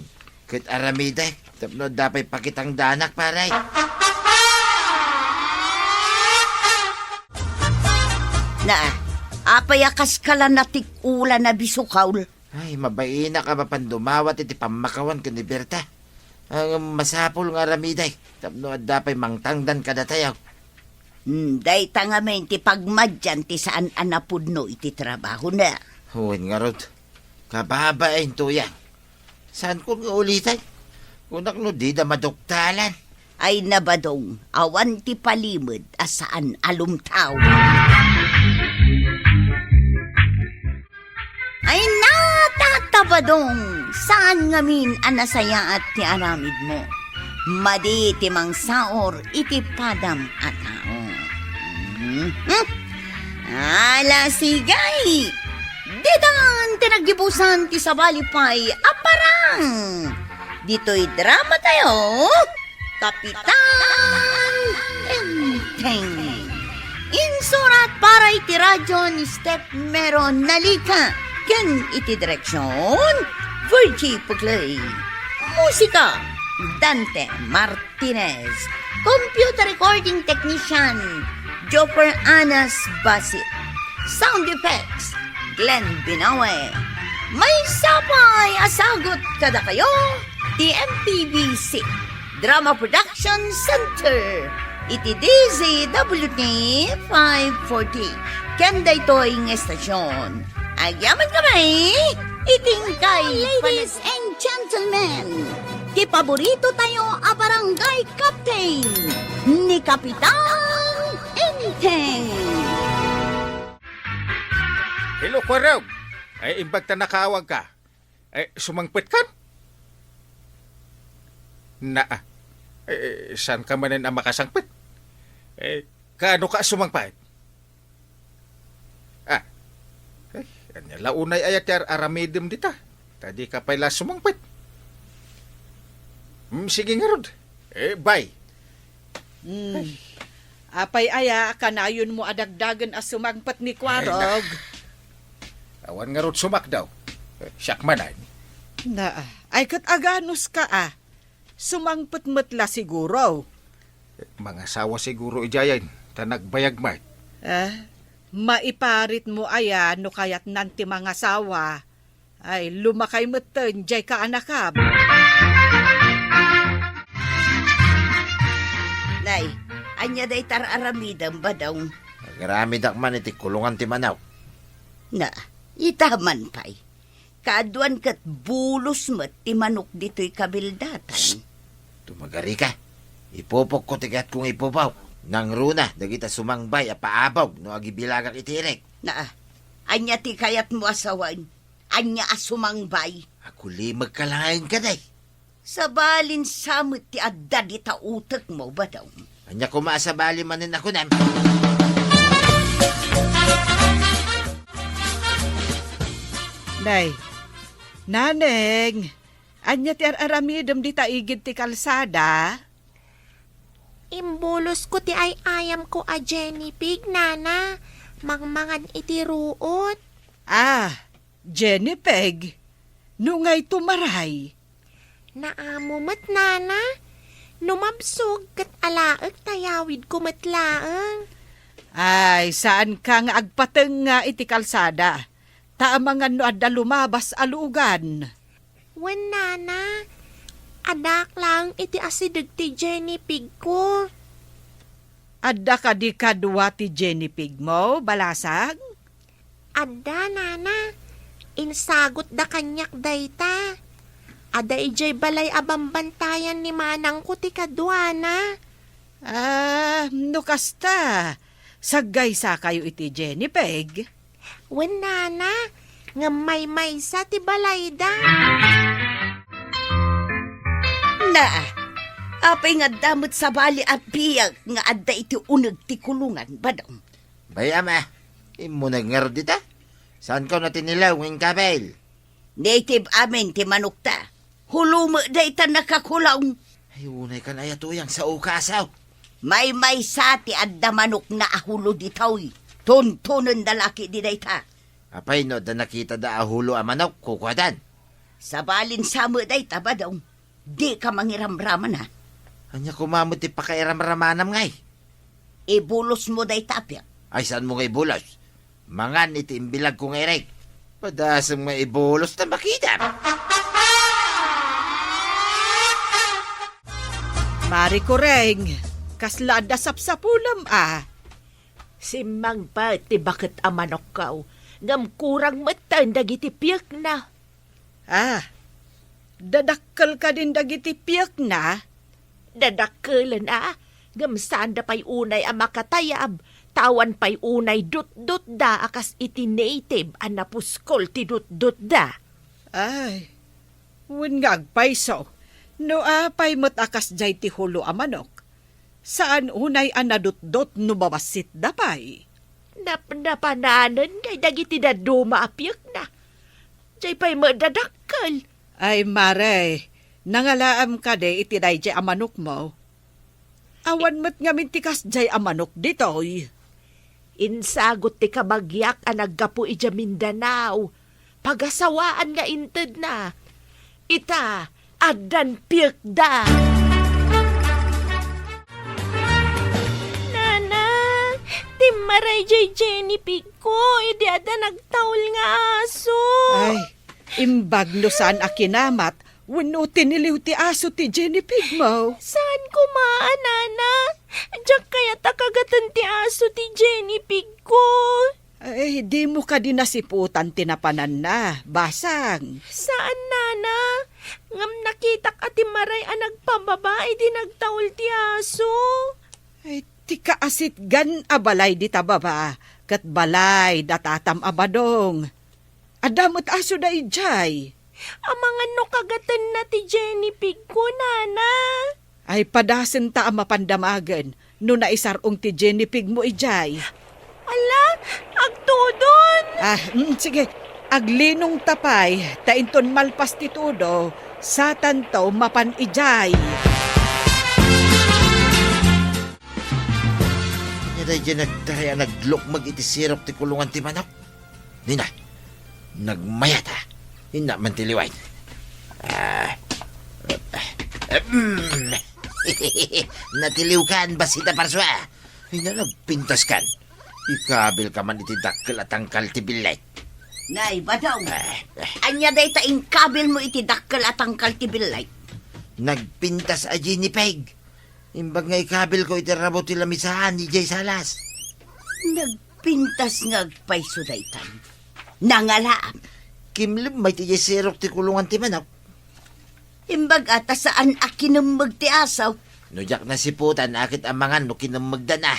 Ket aramidek. Tapno adda pay pakitangdanak, pare. Na, apay a kaskala natik-ulan a bisukaw? Ay, mabainak a mapan dumawat iti pammakawan ken ni Berta. Ngem masapul nga aramidek tapno adda pay mangtangdan kadatayo. Hmm, dayta ngamin ti pagmadian ti saan a napudno iti trabahona. Wen ngarud, kababain, Tuyang. Saankon nga uliten? Kunak no dida maduktalan. Ay, nabadong, awan ti palimed a saan a lumtaw. Ay, natatabadong, saan ngamin a nasayaat ti aramidmo. Madi ti mangsaor iti padam a tao. Mhm. Ala, sigay! Ditan ti naggibusan ti sabali pay a parang. Ditoy drama tayo, Kapitan Enteng. Insurat para iti radyo ni Steph Mero Nalica ken iti direksyon, Virgie Puclay. Musika, Dante Martinez. Computer recording technician, Joper Anas Basit. Sound effects, Glenn Binawe. Maysa pay a sagut kadakayo ti M P B C Drama Production Center iti D Z W T five forty. Ken daytoy nga estasyon, agyaman kami iti inkay. Ladies and Gentlemen, ti paborito tayo a barangay captain, ni Kapitan Enteng. Hello, Kwarog. Ay, imbag ta nakaawag ka. Eh, sumangpet kan? Na, eh, saan ka manen a makasangpet? Eh, kaano ka sumangpet? Ah, eh, ania la unay aya ti ar-aramidem dita? Ta di ka pay la sumangpet. Hmm, sige ngarud. Eh, bye. Hmm. Ay. Apay aya a kanayonmo a dagdagen a sumangpet ni Kwarog? Ay, na. Awan ngarud sumakdaw. Eh, siak manen. Na, ay ket aganus ka a. Sumangpet met la siguro. Eh, mangasawa siguro idiayen, ta nagbayag met. Ah, maiparitmo aya no kayatnan ti mangasawa. Ay, lumakay metten, diay kaanakam. Nay, ania dayta ar-aramidem, Badong? Agramidak man iti kulungan ti manok. Na, ita man pay. Kaaduan ket bulos met ti manok ditoy kabildatan. Shh! Tumagarika. Ipupokko ti kayatko nga ipupok. Nangruna dagita sumangbay a paabog no agibilagak iti irek. Na, ania ti kayatmo a sawen? Ania a sumangbay? Agulimegka laeng kadi. Sabalin sa met ti adda dita utekmo, Badong. Ania koma a sabali manen a kunam? Nay, Naneng, ania ti ar-aramidem dita igid ti kalsada? Imbulosko ti ay-ayamko a Jenny Pig, Nana. Mangmangan iti ruot. Ah, Jenny Peg, no ngay tumaray? Naamo met, Nana. No mabsog, ket alaek ta yawidko met laeng. Ay, saanka nga agpatengnga iti kalsada, ta amangan no adda lumabas a lugan. Wen, Nana, addaak laeng iti asideg ti Jenny Pigko. Adda kadi kadua ti Jenny Pigmo, balasang? Adda, Nana. Insagutda kaniak dayta. Adda idiay balay a bambantayan ni manangko ti kaduana. Ah, no kasta, saggaysakayo iti Jenny Peg? Wen, Nana, ngem maymaysa ti balayda. Na, apay nga adda met sabali a biag nga adda iti uneg ti kulungan, Badong? Bay, ama, immuneg ngarud dita? Saankaw natinilaw nga inkapil? Native amin ti manokta. Hulo met dayta nakakulong. Ay, unay kan aya tuyang sao ka, asaw. Maymaysa ti adda manokna a hulo ditoy. Tuntonenda la ketdi dayta. Apay no adda nakitada a hulo a manok, kukuadan? Sabalin sa met dayta, Badong. Dika mangiramramana. Ania koma met ti pakairamramanam ngay? Ibulosmo dayta, apiak. Ay, saanmo nga ibulos? Mangan iti imbilagko nga irek. Padasem nga ibulos ta makitam. Mari Kureng, kasla adda sapsapulem a? Simmangpet ti baket a manokko, ngem kurang metten dagiti piekna. Ah, dadakkel kadin dagiti piekna? Dadakkelen a, ngem saanda pay unay a makatayab, ta awan pay unay dutdotda a kas iti native a napuskol ti dutdotda. Ay, wen nga agpayso, no apay met a kasdiay ti hulo a manok, saan unay a nadutdot no mabassitda pay? Napnapananen ngay dagiti dadduma a piekna. Jay pay met dadakkel. Ay, mare, nangalaam kadi iti dayjay a manokmo? Awan met ngamin ti kasjay a manok ditoy. Insagut ti kabagiak a naggapu idiay Mindanao. Pagasawaan nga intedna. Ita, addan piekda. Nana, timmaray jay Jenny Pigko idi adda nagtaul nga aso. Ay, imbag no saan a kinamat wenno tiniliw ti aso ti Jenny Pigmo. Saan koma a, Nana. Diak kayat a kagaten ti aso ti Jenny Pigko. Ay, dimo kadi nasiputan ti napananna, Basang? Saan, Nana. Ngem nakitak a timmaray a nagpababa idi nagtaul ti aso. Ay, ti kaasitgan a balay dita baba, ket balay da tatam a Badong. Adda met asoda idiay. Amangan no kagatenna ti Jenny Pigko, Nana. Ay, padasenta a mapan damagen no naisar-ong ti Jenny Pigmo idiay. Ala, agtudon! Ah, mm, sige. Aglinongta pay, ta inton malpas ti tudo, satanto mapan idiay. Ania daydiay nagtaray a naglukmeg iti sirok ti kulongan ti manok? Nina, nagmayat a. Inna man ti liway. Ah, em. Natiliwkan, bassit a parsua. Inna, nagpintaskan. Ikabilka man iti dakkel a tangkal ti billit. Nay, Badong. Ah, ah. Ania dayta inkabilmo iti dakkel a tangkal ti billit? Nagpintas a Jenny Pig. Imbag nga ikabilko iti rabo ti lamisaan idiay salas. Nagpintas nga agpayso daytan. Nangalaak. Kimlem met idiay sirok ti kulongan ti manok. Imbag a ta saan a kinemmeg ti aso. No diak nasiputan, a ket amangan no kinemmegdan a.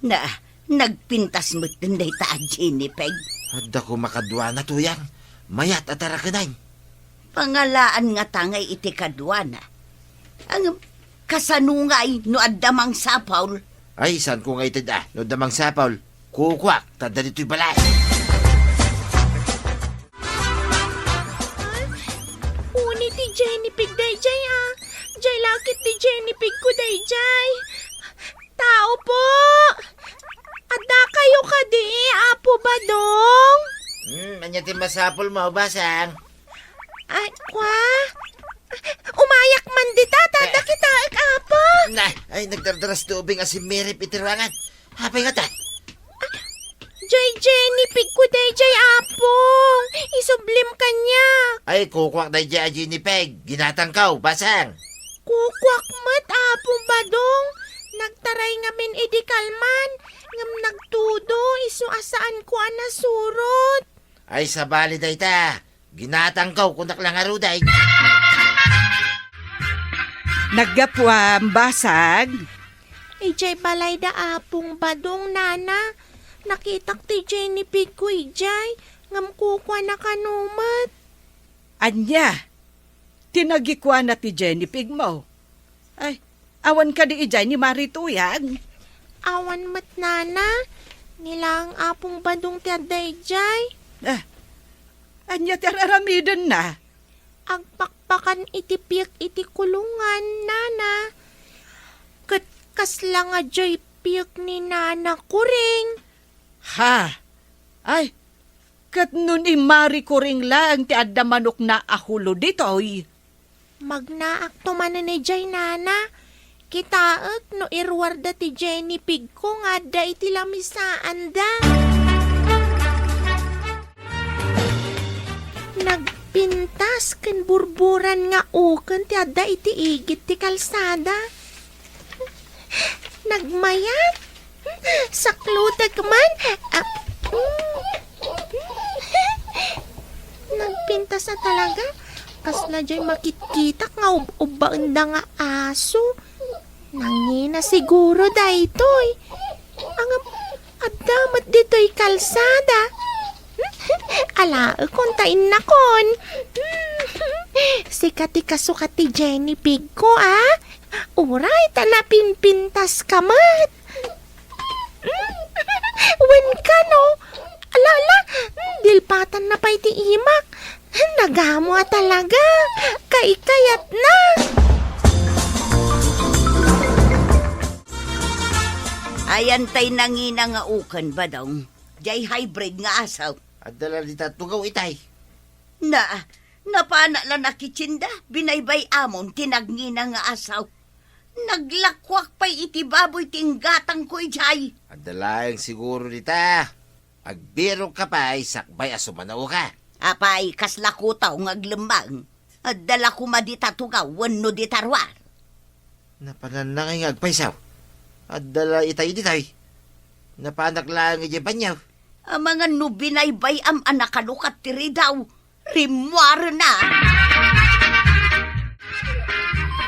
Na, nagpintas metten dayta a Jenny Pig. Adda koma kaduana, Tuyang. Mayat a tarakenan. Pangalaan ngata ngay iti kaduana. Ngem, kasano ngay no adda mangsapul? Ay, saanko nga ited a, no adda mangsapul. Kukuak, ta adda ditoy balay. Ay, uni ti Jenny Pig daydiay a. Diay la ket ti Jenny Pigko daydiay. Tao po! Adda kayo kadi, Apo Badong? Hmm, ania ti masapulmo, Basang? Ay, kwa? Umayak man dita, ta adda kitaek, Apo. Nay, ay, nagdardaras ti ubing a simmirip iti ruangan. Apay ngata? Diay Jenny Pigko daydiay, Apong. Isublim kaniak. Ay, kukuak daydiay a Jenny Pig. Ginatangko, Basang. Kukuak met, Apong Badong. Nagtaray ngamin idi kalman, ngem nagtudo, isu a saanko a nasurot. Ay, sabali dayta. Ginatangko, kunak la ngarud ay. Naggapuam, Basang? Idiay balay da Apong Badong, Nana. Nakitak ti Jenny Pigko idiay, ngem kukuana kano met. Ania? Ti nagikuana ti Jenny Pigmo? Ay, awan kadi idiay ni Mari Tuyang? Awan met, Nana. Ni laeng Apong Badong ti adda idiay. Ah, ania ti ar-aramidenna? Agpakpakan iti piek iti kulongan, Nana. Ket kasla nga diay piek ni Nana Kuring. Ha? Ay, ket no ni Mari Kuring laeng ti adda manokna a hulo ditoy. Magnaakto manen idiay, Nana. Kitaek no iruarda ti Jenny Pigko nga adda iti lamisaanda. Nagpintas ken burburan nga uken ti adda iti igid ti kalsada. Nagmayat. Saklutek man. Ah. Nagpintas a talaga. Kasla diay makitkitak nga ub-ubbaenda nga aso. Nangina siguro daytoy. Ngem, adda met ditoy kalsada. Alaekon ta innakon. Sika ti kasukat ti Jenny Pigko, a? Uray ta napinpintaska met. Wen kano, ala, ala, dilpatanna pay ti imak. Nagamo a talaga. Kaikayatna. Ayan tay nangina nga uken, Badong. Diay hybrid nga aso. Adda la dita tugaw itay. Na, napanak la nakitsinda, binaybay-amon ti nangina nga aso. Naglakuak pay iti baboy ti inggatangko idiay. Adda laeng siguro dita. Agbirokka pay sakbay a sumanaoka. Apay, kasla kutaw nga aglemmang. Adda la koma dita tugaw wenno dita ruar. Napananna ngay nga agpayso. Adda la itay ditoy. Napanak laeng idiay banio. Amangan no binaybay-am a nakalukat ti ridaw, rimmuarena.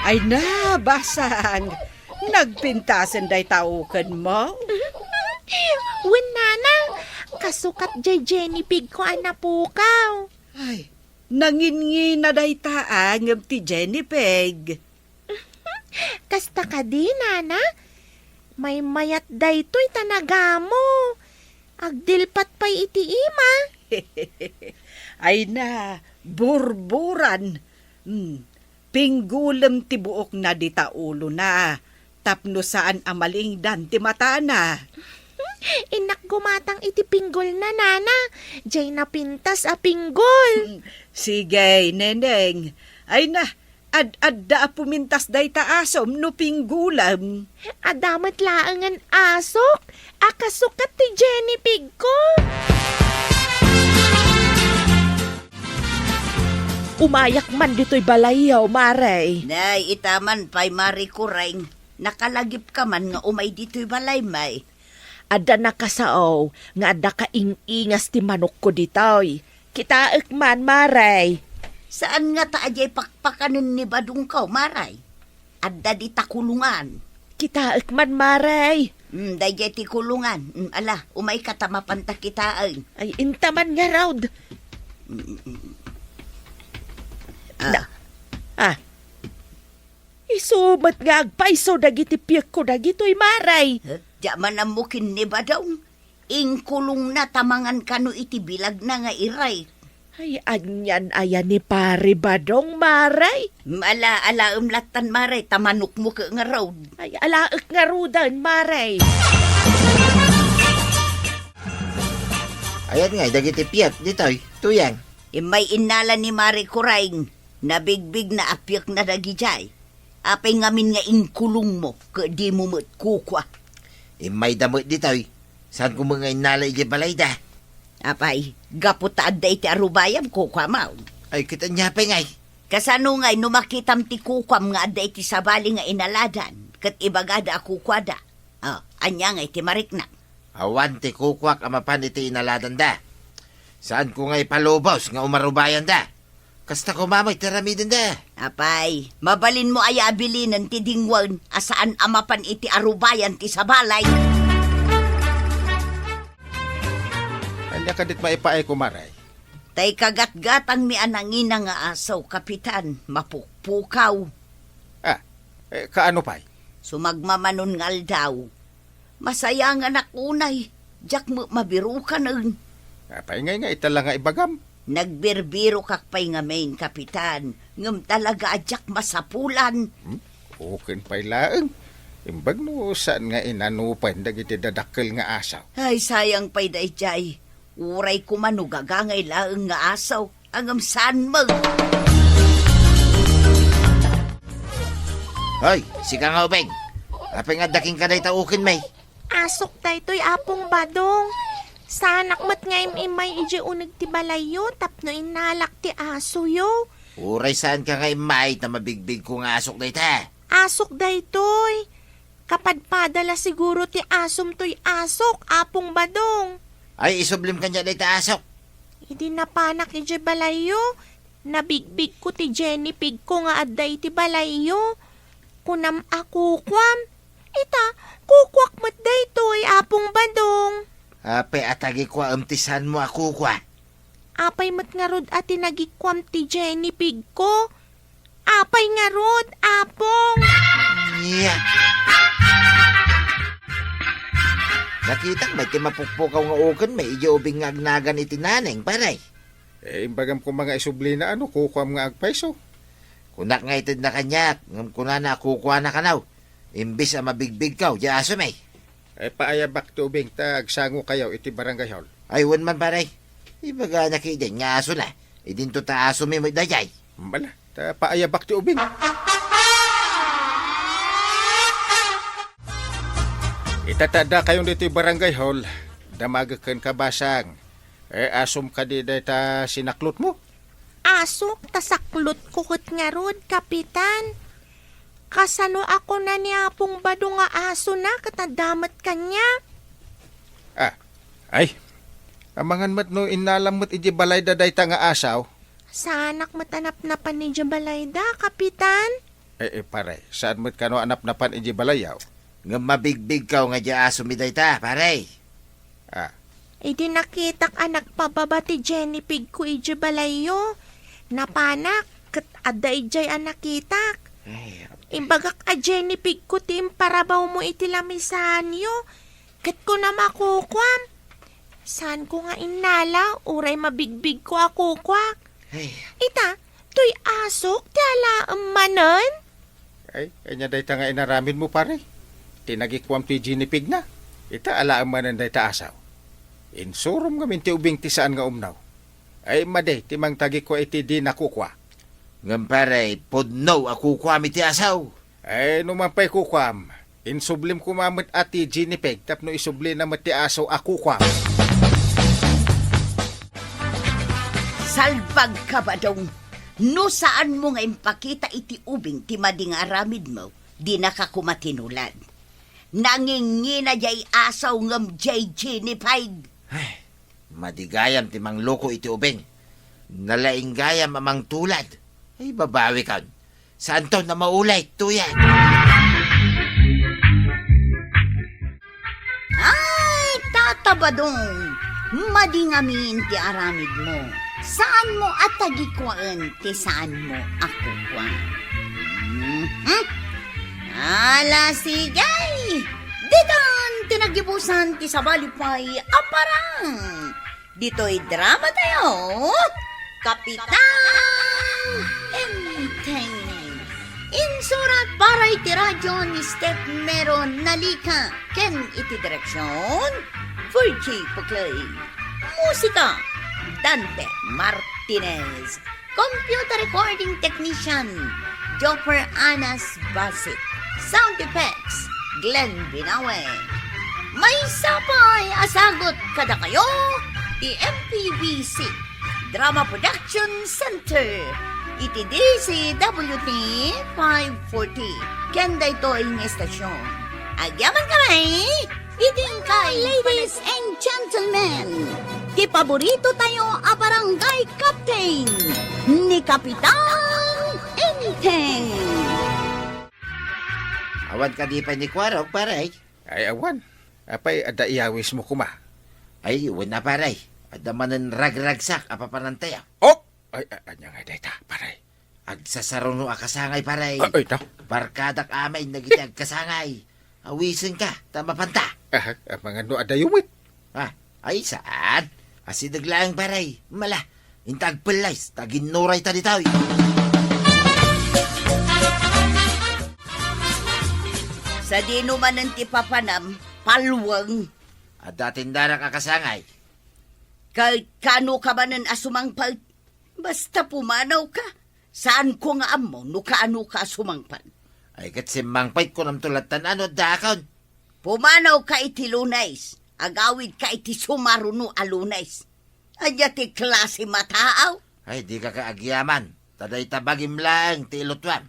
Ay na, basang, nagpintasen dayta ukenmo? Wen, nana, kasukat jay Jenny Pig ko a napukaw. Ay, nanginngina dayta a ngem ti Jenny Pig. Kasta kadi, nana? Maymayat daytoy ta nagamo. Agdilpat pay iti ima. Ay na, burburan. Hmm, pinggulem ti buokna dita ulona tapno saan a malingdan ti matana. Innak gumatang iti pinggolna, nana. Jay napintas a pinggol. Hmm, sige, neneng. Ay na, ad-adda a pumintas dayta asom no pinggulem. Adda met laengen asok a kasukat ti Jenny Pig ko. Umayak man ditoy balayyo, Mare. Nay, ita man pay, Mare Kureng. Nakalagipka man nga umay ditoy balay, may. Adda nakasao nga adda kaing-ingas ti manokko ditoy. Kitaek man, Mare. Saan ngata a jay pakpakanen ni badongko, Mare? Adda dita kulongan. Kitaek man, Mare. Hmm, dayjay ti kulongan. Hmm, ala, umayka ta mapanta kitaen. Ay, inta man ngarud. Hmm, hmm, hmm. Ah. Da-, ah. Isu met nga agpayso dagiti piekko dagitoy, Mare. Huh? Diak man ammo ken ni badong. Inkulongna ta mangan kano iti bilagna nga irek. Ay, anian aya ni Pare Badong, Mare? Ala, alaem lattan, Mare, ta manokmo ket ngarud. Ay, alaek ngaruden, Mare. Ayan nga, dagiti piek, ditoy, tuyang. Immay innala ni Mare Kureng, nabigbigna a piekna dagidiay. Apay ngamin nga inkulongmo ket dimo met kukua? Immayda met ditoy. Saanko met nga innala idiay balayda. Apay, gapu ta adda iti arubayam, kukuam. Ay, ket ania pay ngay? Kasano ngay no makitam ti kukuam nga adda iti sabali nga inaladan, ket ibagada a kukuada? Ah, ania ngay ti mariknak? Awan ti kukuak a mapan iti inaladanda. Saanko nga ipalubos nga umarubayanda. Kasta koma met ti aramidenda. Apay, mabalinmo aya a bilinen ti dingwen a saan a mapan iti arubayan ti sabali? Ania kadit maipaay, kumare? Tay kagatgatangmi a nangina nga aso, Kapitan, mapukpukaw. Ah, eh, kaano pay? Sumagmamanon nga aldaw, masayanganak unay, diak met mabirukanen. Apay ngay nga ita la nga ibagam? Nagbirbirokak pay ngamin, Kapitan, ngem talaga a diak masapulan. Hmm? Uken pay laeng. Imbag no saan nga inanupen dagiti dadakkel nga aso. Ay, sayang pay daydiay. Uray koma no gagangay laeng nga aso, ngem saan met. Hoy, sika nga ubing. Apay nga adda kenka dayta ukenmi? Asok daytoy, Apong Badong. Saanak met nga im-immay idiay uneg ti balayyo tapno innalak ti asoyo. Uray saanka nga immay ta mabigbigko nga asok dayta. Asok daytoy. Kapadpada la siguro ti asom toy asok, Apong Badong. Ay, isublim kaniak dayta asok. Idi napanak idiay balayyo, nabigbigko ti Jenny Pigko nga adda iti balayyo. Kunam a kukuam. Ita, kukuak met daytoy, Apong Badong. Apay a tagikuaem ti saanmo a kukua? Apay met ngarud a tinagikuam ti Jenny Pigko? Apay ngarud, Apong? Nia. Nakitak met ti mapukpukaw nga ukenmi idiay ubing nga agnagan iti naneng, pare. Eh, imbagam koma nga isublina, ano, kukuam nga agpayso. Kunak nga itedna kaniak, ngem kunana a kukuana kano, imbes a mabigbigko, diay asomi. Eh, paayabak ti ubing ta agsangokayo iti barangay hall. Ay, wen man, pare. Ibagana ketdin nga asona. Idinto ta asomi met daydiay. Bala, ta paayabak ti ubing. Ita ta addakayon ditoy barangay hall, damagek kenka, Basang. Eh, asom kadi dayta sinaklotmo? Asok ta saklotko ket ngarud, Kapitan. Kasano a kuna ni Apong Badong nga asona ket adda met kaniak? Ah, ay. Amangan met no innalam met idiay balayda dayta nga asaw? Saanak met a napnapan idiay balayda, Kapitan. Eh, eh, pare, saan met kano a napnapan idiay balayyo? Ngem mabigbigko nga idiay asomi dayta, pare. Ah. Idi nakitak a nagpababa ti Jenny Pig ko idiay balayyo, napanak ket adda idiay a nakitak. Ay, Imbagak a Jenny Pig ko ti imparabawmo iti lamisaanyo, ket kunam a kukuam. Saanko nga innala, uray mabigbigko a kukuak. Ay. Ita, toy asok ti alaem manen? Ay, ania dayta nga inaramidmo, pare? Tinagikuam ti Jenny Pig na. Ita, alaem manen dayta asaw. Insurom ngamin ti ubing ti saan nga umnaw. Ay, madi ti mangtagikua iti dina kukua. Ngem pare, pudno a kukuam iti asaw. Ay, no man pay kukuam, insublim koma met a ti Jenny Pig tapno isublina met ti asaw a kukuam. Salbag ka, Badong. No saanmo nga impakita iti ubing ti madi nga aramidmo, dinaka koma tinulad. Nangingina diay asaw ngem diay Jenny Pig. Ay, madi gayam ti mangluko iti ubing. Nalaing gayam a mangtulad. Ay, babawikon. Saanton a maulit, tuyen. Ay, Tata Badong, madi ngamin ti aramidmo. Saanmo a tagikuaen ti saanmo a kukua. Mhm. Ala, sige. Ditan ti naggibusan ti sabali pay a parang. Ditoy drama tayo, Kapitan Enteng. Insurat para iti radyo ni Steph Mero Nalica ken iti direksyon, Virgie Puclay. Musika, Dante Martinez. Computer recording technician, Joffer Anas Basit. Sound effects, Glenn Binawe. Maysa pay a sagut kadakayo ti M P B C Drama Production Center iti D Z W T five forty. Ken daytoy nga estasyon. Agyaman kami! Iti inkay, ladies and gentlemen, ti paborito tayo a barangay captain, ni Kapitan Enteng. Awan kadi pay ni Kuarog, pare? Ay, awan. Apay, adda iyawismo koma? Ay, wen a, pare. Adda manen ragragsak a papanantayo. Oh! Ay, a-, ania nga dayta, pare? Agsasaruno a kasangay, pare. Ah, ay, ta? Barkadak amin dagiti agkasangay. Awisenka, ta mapanta. Aha, amangan no adayo met. Ah, ay, saan? Asideg laeng, pare. Mala, inta agpellayes, ta ginnuray ta ditoy. Sadino manen ti papanam, palweng? Adda tindarak a kasangay. Ket kano ka manen a sumangpet? Basta pumanaw ka, saanko nga ammo no kaano ka a sumangpet. Ay, ket simmangpet, kunamto lattan a no addaakon. Pumanaw ka iti Lunes, agawid ka iti sumaruno a Lunes. Ania ti klase a taaw? Ay, dika ka agyaman, ta dayta bagim laeng ti ilutuam.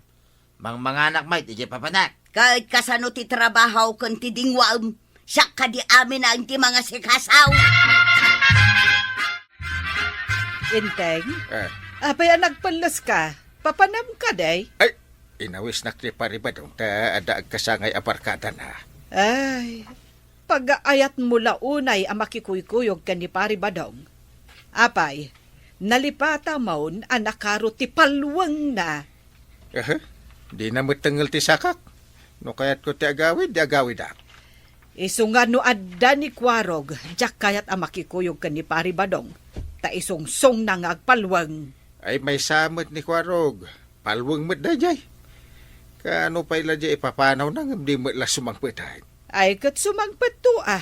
Mangmanganak met idiay papanak. Ket kasano ti trabaho ken ti dinguaem? Siak kadi amin a ti mangasikaso. Enteng? Eh. Apay a nagpelles ka? Papanam ka, day? Ay, inawisnak ti Pari Badong ta adda agkasangay a barkadana. Ay, pagaayatmo la unay a makikuykuyog ken ni Pari Badong. Apay, nalipatamon a nakaro ti palwengna. Aha, dina met tengngel ti sakak. No kayatko ti agawid, di agawidak. Isu nga no adda ni Kuarog, diak kayat a makikuyog ken ni Pari Badong, ta isungsongna nga agpalweng. Ay, maysa met ni Kuarog. Palweng met daydiay. Kaano pay la diay ipapanawna ngem di met la sumangpet? Ay, ket sumangpetto a.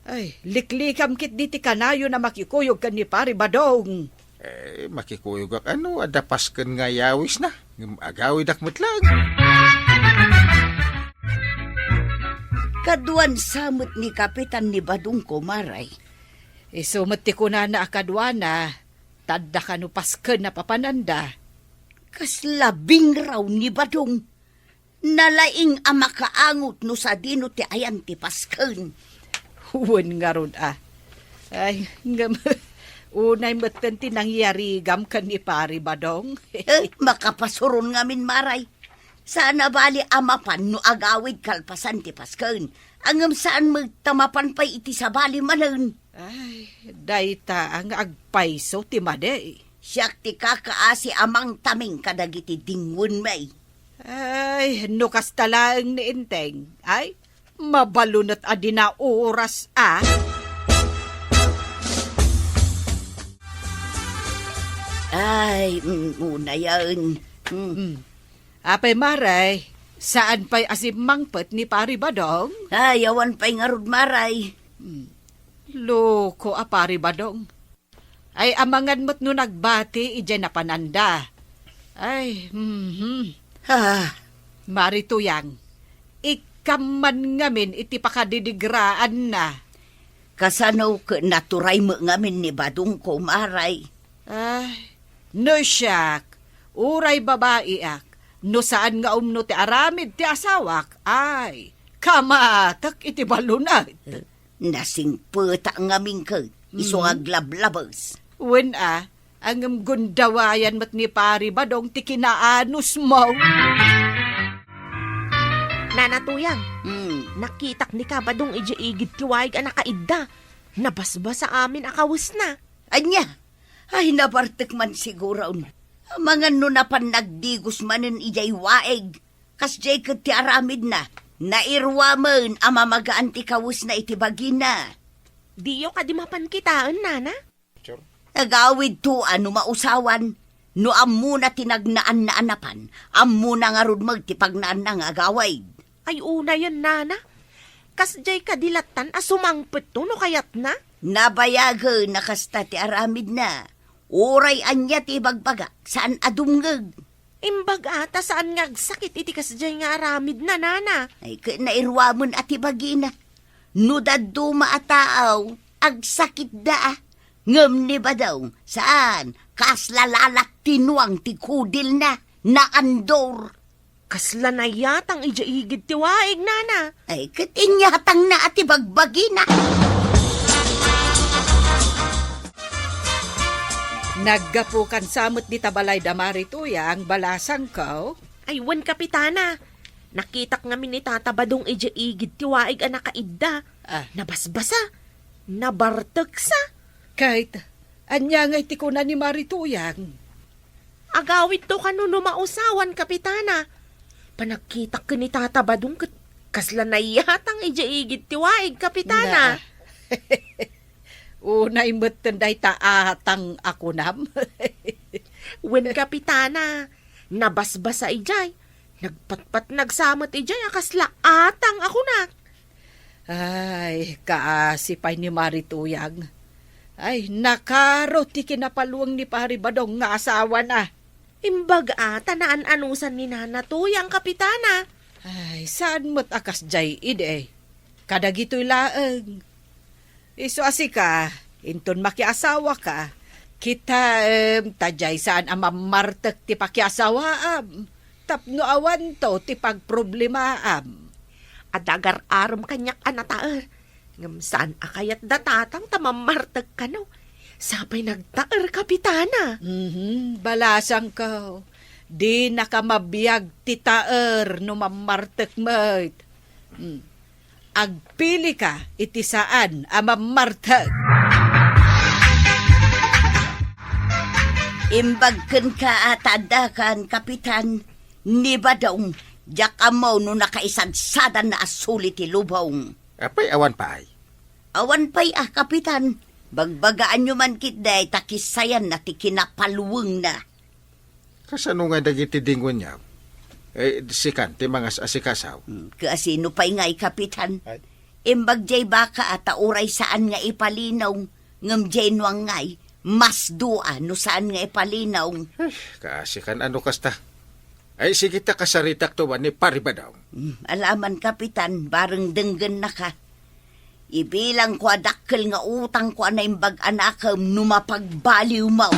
Ay, liklikam ketdi ti kanayon a makikuyog ken ni Pari Badong. Eh, makikuyogak a no adda pasken nga yawisna, ngem agawidak met laeng. Kaduan sa met ni Kapitan ni Badong, kumare. Isu met ti kunana a kaduana, ta adda kano pasken a papananda. Kasla bingraw ni Badong. Nalaing a makaangot no sadino ti ayan ti pasken. Wen ngarud a. Ay, ngem, unay metten ti nangyarigam ken ni Pari Badong. Eh, makapasuron ngamin, Maray. Saan a bali a mapan no agawid kalpasan ti Pasken. Ngem saan met ta mapan pay iti sabali manen. Ay, dayta nga agpayso ti madi. Siak ti kakaasi a mangtaming kadagiti dingwenmi. Ay, no kasta laeng ni Enteng, ay, mabalunot a di naoras, a. Ay, mm, unayen. Mm. Mm. Apay, Maray, saan pay a simmangpet ni Pari Badong? Ay, awan pay ngarud, Maray. Mm. Loko a Pari Badong. Ay, amangan met no nagbati idiay napananda. Ay, mhm. Ah. Mari Tuyang, ikkan man ngamin iti pakadidigraanna. Kasano ket naturay met ngamin ni Badongko, Maray? Ay, no siak, uray babaiak, no saan nga umno ti aramid ti asawak, ay, kamatek iti balunot. Nasingpetak ngamin ket isu nga aglablabes. Wen a, ngem gundawayan met ni Pari Badong ti kinaanusmo. Nana Tuyang, hmm, nakitak ni Kabadong idiay igid ti waig a nakaidda. Nabasbasa amin a kawesna. Ania? Ay, nabartek man siguron. Amangan no napan nagdigos manen idiay waig. Kasdiay ket ti aramidna, nairuamen a mamagaan ti kawesna iti bagina. Diyo kadi mapan kitaen, nana? Agawidto a no mausawan, no ammona ti nagnaanna a napan, ammona ngarud met ti pagnaanna nga agawid. Ay, unayen, nana. Kasdiay kadi lattan a sumangpetto no kayatna? Nabayagen a kasta ti aramidna. Uray ania ti ibagbagak, saan a dumngeg. Imbag a ta saan nga agsakit iti kasdiay nga aramidna, nana. Ay, ket nairuamen a ti bagina. No dadduma a tao, agsakitda a. Ngem ni Badong, saan, kasla lalat ti nuang ti kudilna, naandor. Kasla nayatang idiay igid ti waig, nana. Ay, ket inyatangna a ti bagbagina. Naggapukan sa met dita balay da Mari Tuyang, balasangko. Ay, wen, Kapitana. Nakitak ngamin ni Tata Badong idiay igid ti waig a nakaidda. Ah. Nabasbasa. Nabarteksa. Ket, ania ngay ti kuna ni Mari Tuyang? Agawidto kano no mausawan, Kapitana. Panagkitak ken ni Tata Badong ket kasla nayatang idiay igid ti waig, Kapitana. Na. Unay metten dayta atang a kunam. Wen, Kapitana, nabasbasa idiay. Nagpatpatnag sa met idiay a kasla atang a kunak. Ay, kaasi pay ni Mari Tuyang. Ay, nakaro ti kinapalweng ni Pari Badong nga asawana. Imbag a ta naan-anusan ni Nana Tuyang, Kapitana. Ay, saan met a kasdiay idi. Kadagitoy laeng. Isu a sika, inton makiasawaka, kitaem ta diay saan a mammartek ti pakiasawaam, tapno awanto ti pagproblemaam. Adda agar-arem kaniak a nataer, ngem saan a kayat da tatang ta mammartek kano. Sapay nagtaer, Kapitana. Mhm, balasangko. Dinaka mabiag ti taer no mammartek met. Hmm. Agpilika iti saan a mammartek. Imbag kenka a ta addakan, Kapitan, ni Badong, diak ammo no nakaisadsadanna a suli ti lubong. Apay, awan pay? Awan pay a, Kapitan. Bagbagaanyo man ketdi ta kisayanna ti kinapalwengna. Kasano nga dagiti dingwenyo? Eh, sikan ti mangas-asikaso. Hmm, kasino pay ngay, Kapitan? Ay. Imbag diay baka a ta uray saan nga ipalinong, ngem diay nuang ngay, masdua no saan nga ipalinong. Eh, kaasikan ano kasta? Ay, sige ta kasaritakto man ni Pari Badong. Hmm, alaman, Kapitan, bareng denggennaka. Ibilangko a dakkel nga utangko a naimbag a nakem no mapagbaliwmo.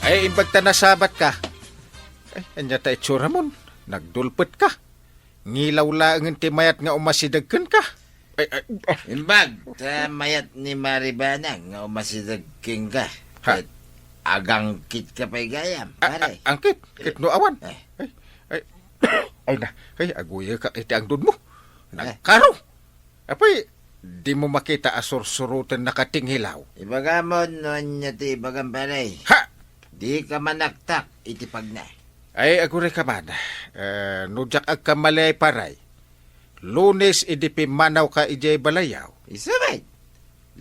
Ay, imbag ta nasabatka. Ay, ania ta itsuramon? Nagdulpetka. Ngilaw laengen ti mayat nga umasideg kenka. Ay, ay, ah. Imbag, ta mayat ni Mari Banang nga umasideg kenka. Ha? Ket agangkitka pay gayam, ah, pare. Ah, angkit? Ket no awan? Eh. Ay, ay. Ay na, ay, aguyekak iti angdodmo. Eh. Nagkaro! Apay, dimo makita a sursuroten nakatingilaw? Ibagamon no ania ti ibagam, pare. Ha! Dika manaktak iti pagna. Ay, agurayka man. Eh, no diak agkamali, pare, Lunes idi pimmanawka idiay balayyo. Isu met.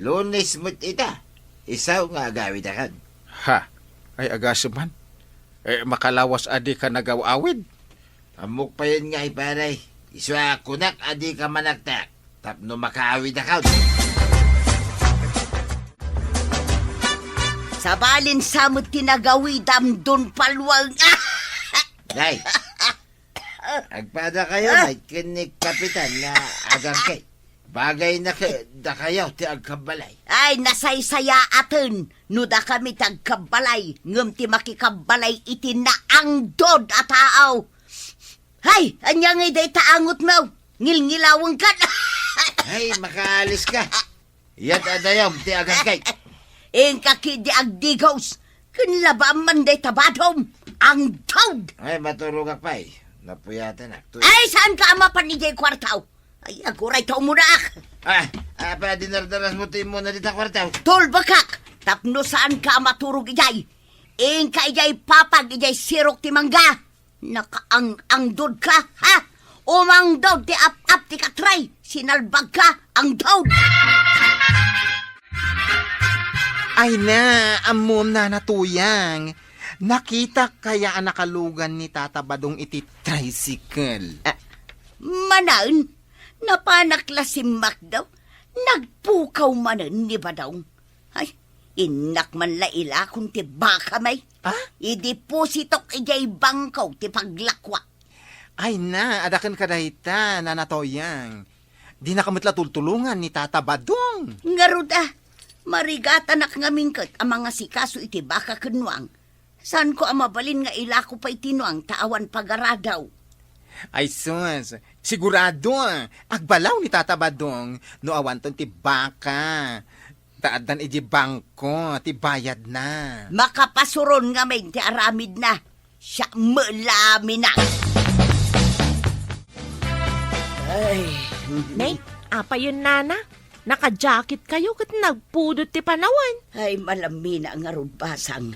Lunes met ita. Isu nga agawidakon. Ha? Ay, agasem man. Eh, makalawas a dika nagaw-awid? Ammok payen nga, pare. Isu a kunak a dika manaktak tapno makaawidakon. Sabalin sa met ti nagawidam, Don Palwang. Day, agpadakayo, ah, met ken ni Kapitan nga agangkit. Bagayna kadakayo ti agkabbalay. Ay, nasaysayaaten no dakami ti agkabbalay, ngem ti makikabbalay iti naangdod a tao. Hay, ania ngay dayta angotmo? Ngilngilawenkan. Ay, makaaliska. Iyat a dayom ti agangkit. Inka ketdi agdigos. Ken labaam man dayta badom. Angdod! Ay, maturogak pay. Napuyatanak. Tuy- Ay, saanka a mapan idiay kuarto? Ay, aguray ta umunak. Ah, apay a dinardarasmo ti immuna dita kuarto? Tulbekak, tapno saanka a maturog idiay. Inka idiay papag idiay sirok ti mangga. Nakaang-angdodka, ha? Umangdod ti ap-ap ti katray, sinalbagka, angdod! Ay na, ammom, Nana Tuyang. Nakitak kaya a nakalugan ni Tata Badong iti tricycle? Ah, manen, napanak la simmakdaw. Nagpukaw manen ni Badong. Ay, innak man la ilakon ti bakami. Ah? Idipositok idiay bangko ti paglakuak. Ay na, adda kenka dayta, Nana Tuyang. Dinaka met la tultulongan ni Tata Badong. Ngarud a, marigatanak ngamin ket a mangasikaso iti baka ken nuang. Saanko a mabalin nga ilako pay ti nuang ta awan pagaradaw. Ay sus, sigurado, agbalaw ni Tata Badong no awanton ti baka. Ta addan idiay bangko ti bayadna. Makapasuron ngamin ti aramidna. Siak met la aminang. Ay. Nay, apayen, Nana? Naka-jacket kayo ket nagpudot ti panawen. Ay, malamina ngarud, Basang.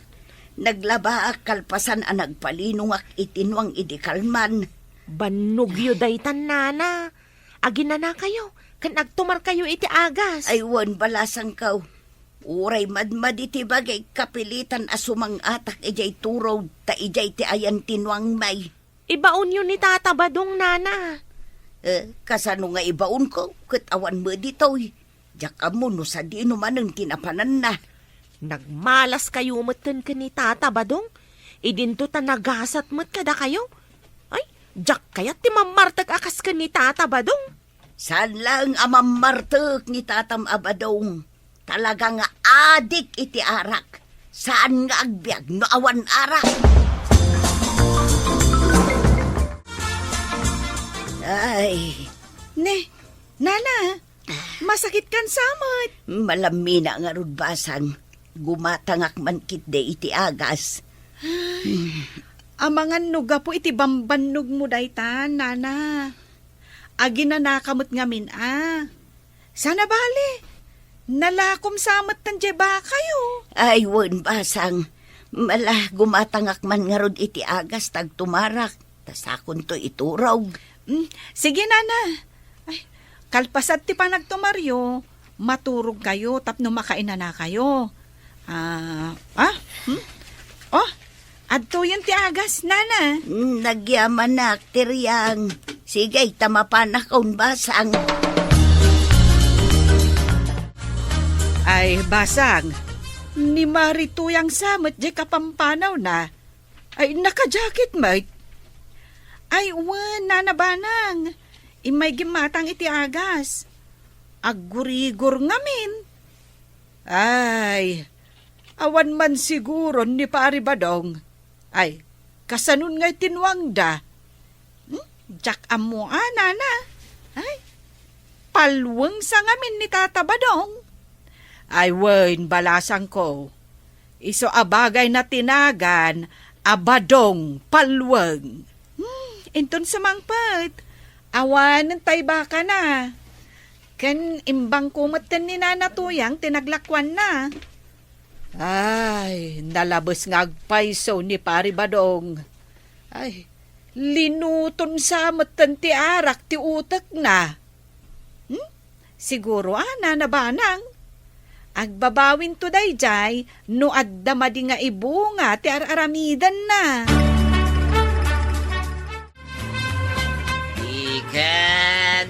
Naglabaak kalpasan a nagpalinongak iti nuang idi kalman. Bannogyo daytan, Nana. Aginana kayo, ken agtumar kayo iti agas. Ay, wen, balasangko. Uray madmadi ti bagik, kapilitan a sumang-atak idiay turog, ta idiay ti ayan ti nuangmi. Ibaonyo ni Tata Badong, Nana. Eh, kasano nga ibaonko? Ket awan met ditoy. Diak ammo no sadino manen ti napananna. Nagmalas kayo met ken ni Tata Badong. Idinto ta nagasat met kadakayo. Ay, diak kayat ti mammartek a kas ken ni Tata Badong. Saan laeng a mammartek ni Tatam a Badong. Talaga nga adik iti arak. Saan nga agbiag no awan arak. Ay. Ne, Nana, masakit kan samot. Malamina ngarud, Basang. Gumatangak man ketdi iti agas. Amangan no gapu iti bambannogmo dayta, Nana. Aginanaka met ngamin a. Sana bale, nalakom sa met tan diay bakayo. Ay, wen, Basang. Mala, gumatangak man ngarud iti agas ta agtumarak. Ta sakonto iturog. Mm, sige, Nana. Ay, kalpasan ti panagtumaryo, maturog kayo tapno makainana kayo. Ah, ah? Hmm? Oh, adtoyen ti agas, Nana. Mm, nagyamanak, Tiriang. Sige, ta mapanakon, Basang. Ay, Basang, ni Mari Tuyang sa met diay kapampanawna. Ay, naka-jacket met. Ay, wen, Nana Banang. Immay gimmatang iti agas. Aggurigor ngamin. Ay, awan man siguron ni Pari Badong. Ay, kasanon nga iti nuangda? Hmm? Diak ammo a, nana. Ay, palweng sa ngamin ni Tata Badong. Ay wen, balasangko. Isu a bagayna ti nagan a Badong Palweng. Hmm, inton sumangpet, awanen tay bakana. Ken imbangko metten ni Nana Tuyang ti naglakuanna. Ay, nalabes nga agpayso ni Pari Badong. Ay, linuton sa metten ti arak ti utekna. Hmm? Siguro a, nana Banang. Agbabawinto daydiay no adda madi nga ibunga ti ar-aramidenna. Ika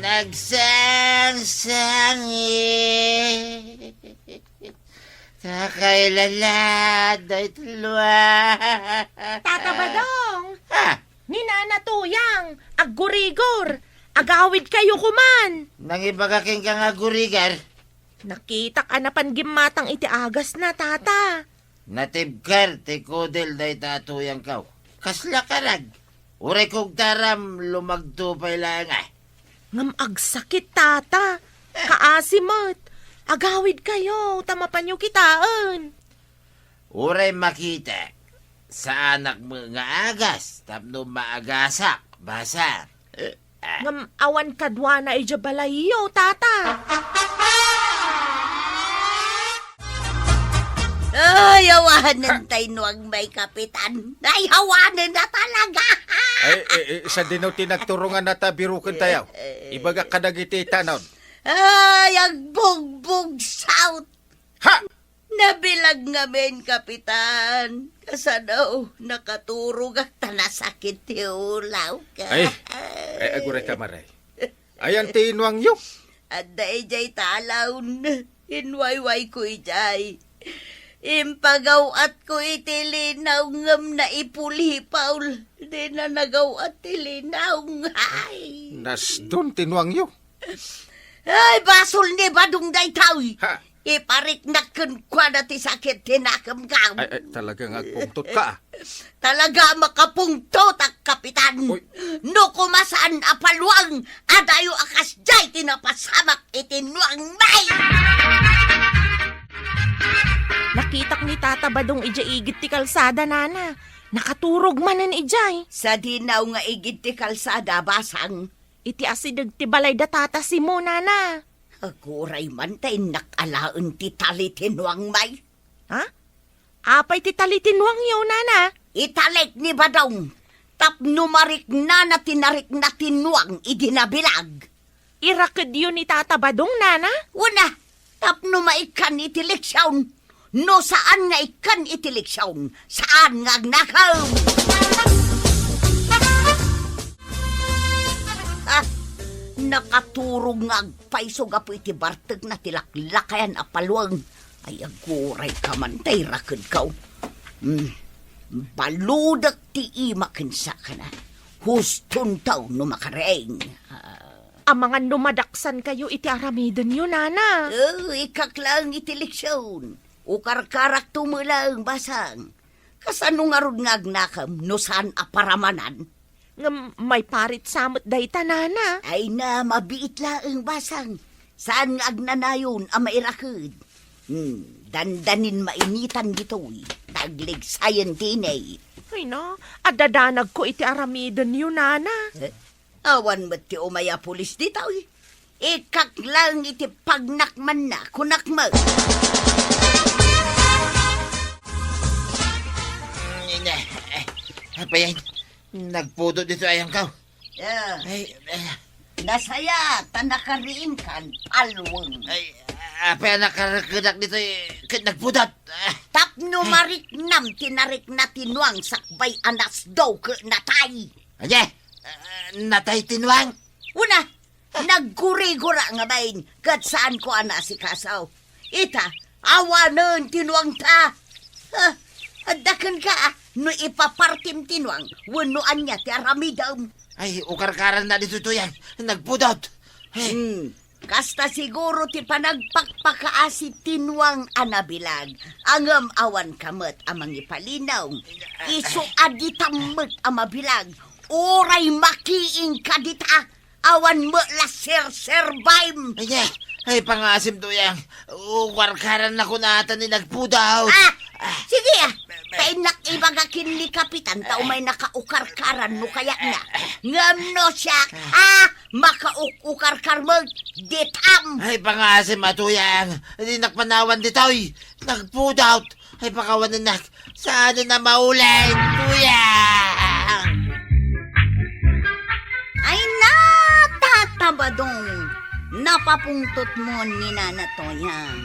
nagsangsangit. Nakailala, day tulwa. Tata Badong! Ah! Ni Nana Tuyang, aggurigor! Agawid kayo kuman! Nangibaga kenka nga aggurigar? Nakitak a napan gimmatang iti agasna, Tata. Natibker ti kudel dayta a tuyangko. Kasla karag. Uray kugtaram, lumagto pay laeng, a. Ngem agsakit, Tata. Kaasi met. Agawid kayo, ta mapanyo kitaen. Uray makita, saanak met nga agas tapno maagasak, Basang. Eh, ah. Ngem awan kaduana idiay balayyo, Tata. Ay, awanen tay nuang may kapitan. Ay, awanen na talaga. Ay, eh, eh, sadino ti nagturongan na ta biruken tayo? Eh, eh. Ibagak kadagiti tanod. Ay, agbugbugsaw. Ha? Nabilag ngamin, Kapitan. Kasano, nakaturogak ta nasakit ti ulaw ka. Ay, ay, aguray ka, Maray. Ayan ti nuangyo? Adda idiay talawn. Inwaywayko idiay. Impagaw-atko iti linaw ngem naipulipaw. Dina nagaw-at ti linaw. Ay. Nasdon ti nuangyo? Ay, basol ni Badong daytoy. Ha? Ipariknak kenkuana ti sakit ti nakemko. Ay, ay, talaga nga agpungtot ka, ah. Talaga makapungtotak, Kapitan. Uy. No kumasaan a paluang, adayo a kasdiay ti napasamak iti nuang may. Nakitak ni Tata Badong idiay igid ti kalsada, nana. Nakaturog manen idiay. Sadinaw nga igid ti kalsada, Basang. Iti asideg ti balay da Tata Simo, nana. Aguray man ta innak alaen ti tali ti nuang may. Ha? Apay ti tali ti nuangyo, nana? Italik ni Badong. Tapno mariknana ti narikna ti nuang idi nabilag. Irakedyo ni Tata Badong, nana? Una, tapno maikkan iti leksion. No saan nga ikkan iti leksion, saan nga agnakem. Ah, nakaturog nga agpayso gapu iti bartekna ti laklakayan a paluang. Ay, aguray ka man tay rakedko. Hmm, baludek ti ima ken sakana. Hustonto no makareng. Ah. Amangan no madaksan kayo iti aramidenyo, nana. Oh, ikkak laeng iti leksion. Ukarkarakto met laeng, Basang. Kasano ngarud nga agnakem no saan a paramanan? Ngem maiparit sa met dayta, nana. Ay na, mabiit laeng, Basang. Saan nga agnanayon a mairaked. Hmm, dandanin mainitan ditoy. Tagligsayen ti init. Ay na, adda danagko iti aramidenyo, nana. Eh? Awan met ti umay a pulis ditoy. Ikkak laeng iti pagnakmanna, kunak met. Mm, ina, eh, apayen, nagpudot ditoy ayangko. Ah. Ay, eh. Nasaya, ta nakariingkan, palweng. Ay, apay a nakarakedak ditoy, ket nagpudot. Ah. Tapno mariknam ti narikna ti nuang sakbay a nasdo ket natay. Ania? Ah, natay ti nuang? Una, naggurigura ngamin, ket saanko a naasikaso. Ita, awanen ti nuangta. Ah, adda kenka, ah, no ipapartim ti nuang, wenno ania ti aramidem. Ay, ukarkaranna ditoy tuyang, nagpudot. Ay. Hmm, kasta siguro ti panagpakpakaasi ti nuang a nabilag, ngem awanka met a mangipalinaw. Isu a ditam met a mabilag, Uray makiingka dita, awan met la serserbaem. Ay, ay, ay, pangasim, Tuyang. Ukarkaran na kunata ni nagpudot. Ah, ah. Sige, ah. Be-, be-, Ta innak ibaga ken ni Kapitan, ta umay nakaukarkaran no kayatna. Ngem no siak, ah, makauk-ukarkar met, ditam. Ay, pangasim a, Tuyang. Dinak panawan ditoy. Nagpudot. Ay, pakawanennak. Saan na maulen, Tuyang? Ay, na, Tata Badong, napapungtot mo ni Nana Toyang.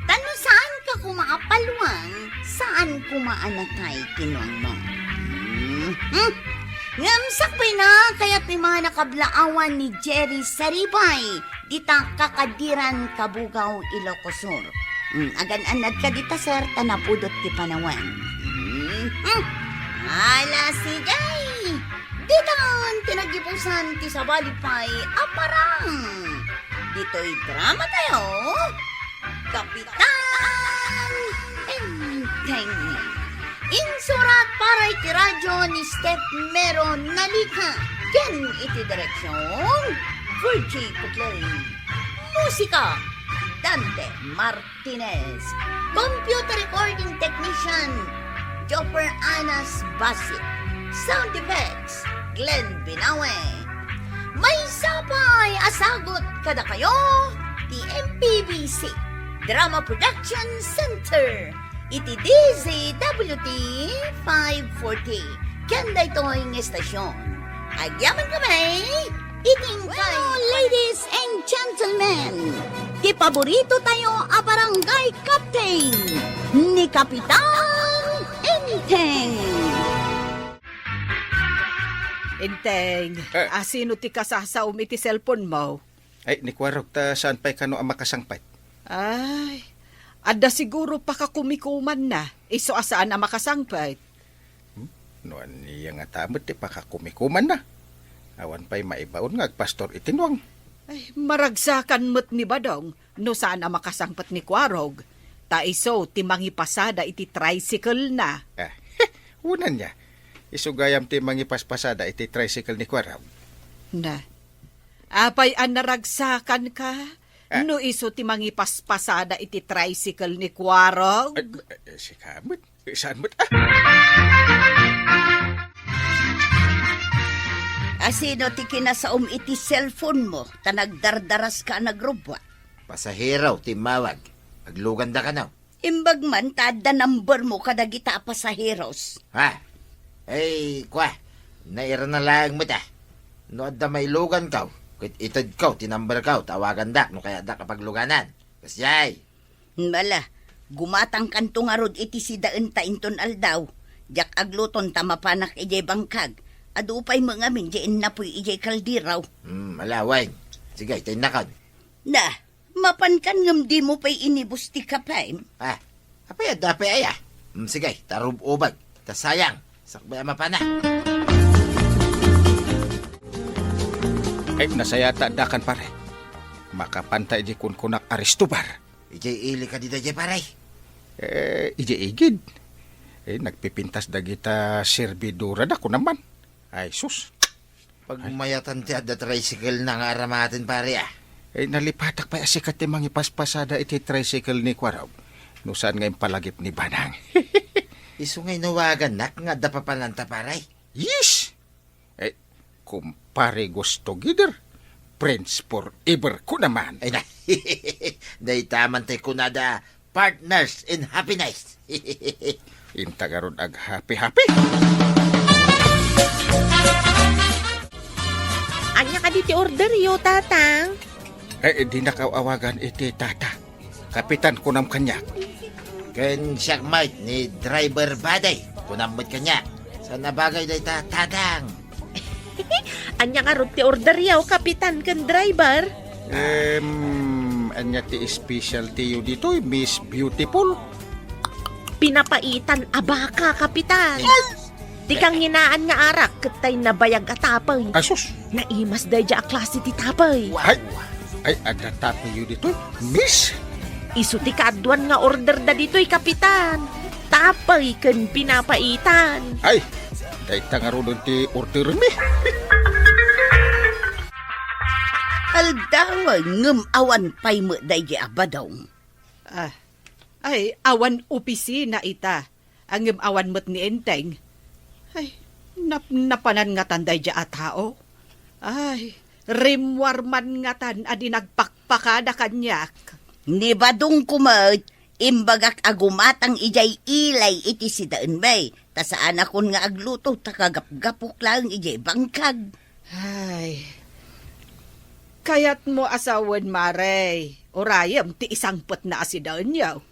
Ta no saan ka koma a palwang, saan koma a natay ti nuangmo. Hmm? Hmm? Ngem sakbay na, kayat mi man a kablaawan ni Jerry Saribay, dita kakadiran Kabugaw, Ilocos Sur. Hmm, agan-annad ka dita, sir, ta napudot ti panawan. Hmm, hmm. Ala, sige. Ditan ti naggibusan ti sabali pay a parang. Ditoy drama tayo, Kapitan Enteng. Insurat para iti radyo ni Steph Mero Nalica ken iti direksyon, Virgie Putlay. Musika, Dante Martinez. Computer recording technician, Jopper Anas Basit. Sound effects, Glenn Binawe. Maysa pay a sagut kadakayo ti M P B C Drama Production Center iti D Z W T five forty. Ken daytoy nga estasyon, agyaman kami iti inkay. Well, ladies and gentlemen, ti paborito tayo a barangay captain, ni Kapitan Enteng. Enteng, Eh. asino ti kasasaom iti cellphone mo? Ay, ni Kuarog, ta saan pay kano a makasangpet? Ay, adda siguro pakakumikumanna, isu a saan a makasangpet. Hmm? No ania ngata met ti pakakumikumanna? Awan pay maibaon nga agpastor iti nuang. Ay, maragsakan met ni Badong no saan a makasangpet ni Kuarog, ta isu ti mangipasada iti tricycle na. Ah, wen ania, isu gayam ti mangipaspasada iti tricycle ni Kuarog. Na, apay a naragsakan ka? Ah. No isu ti mangipaspasada iti tricycle ni Kuarog? Ay, eh, sika met. Eh, saan met, ah? Asino ti kinasaom iti cellphone mo ta nagdardaraska a nagrubbuak? Pasahero ti immawag. Agluganda kano. Imbag man ta adda number mo kadagita a pasaheros. Ha? Ay, kua, nairana laeng met, ah. No adda mailuganko, ket itedko ti numberko ta awagandak no kayatdak a pagluganan. Kasdiay. Ala, gumatangkanto ngarud iti sidaenta inton aldaw. Diak agluton ta mapanak idiay bangkag. Adu pay met ngamin diay innapuy idiay kaldero. Hmm, ala, wen. Sige, ta innakon. Na, mapankan ngem dimo pay inibus ti kapem? Ah, apay adda pay aya? Hmm, sige, ta rub-ubag. Ta sayang, sakbay a mapana. Ay, nasayat ta addakan, pare. Makapanta idiay kunkunak a resto bar. Idiay ili kadi daydiay, pare? Eh, idiay igid. Eh, nagpipintas dagita serbidorada, kunam man. Ay, sus. Pagmayatan ti adda tricycle na nga aramaten, pare, ah. Eh, nalipatak pay a sika ti mangipaspasada iti tricycle ni Kuarog. No saan nga impalagip ni Banang. Isu nga inawagannak nga adda papananta, pare. Yes! Eh, kumpare, gusto gider. Friends forever, kunam man. Ay na. Dayta man tay kunada, partners in happiness. Inta ngarud aghappy-happy. Ania kadi ti orderyo, Tatang? Eh, dinnak aw-awagan iti Tata. Kapitan, kunam kaniak. Ken siak met ni driver body, kunam met kaniak. Saan a bagay dayta, Tatang? Ania ngarud ti orderyo, Kapitan ken driver? Em, ania ti specialty-yo ditoy, Miss Beautiful? Pinapaitan a baka, Kapitan. Ti kanginaan nga arak ket tay nabayag a tapay. Asus! Naimas daydiay a klase ti tapay. Ay, ay, adda tapayyo ditoy, Miss? Isu ti kaaduan nga order da ditoy, Kapitan. Tapay ken pinapaitan. Ay, Dayta ngaruden ti ordermi. Aldawen ngem awan pay met daydi a badong. Ah, ay, awan opisina ita. Ngem awan met ni Enteng. Ay, nap-, napanan ngatan daydi a tao. Ay, rimmuar man ngatan a di nagpakpakada kaniak. Ni badongko met, imbagak a gumatang idiay ilay iti sidaenmi, ta saanakon nga agluto ta kagapgapok laeng idiay bangkag. Ay, kayatmo a sawen, Mare, urayem ti isangpetna a sidaenyo.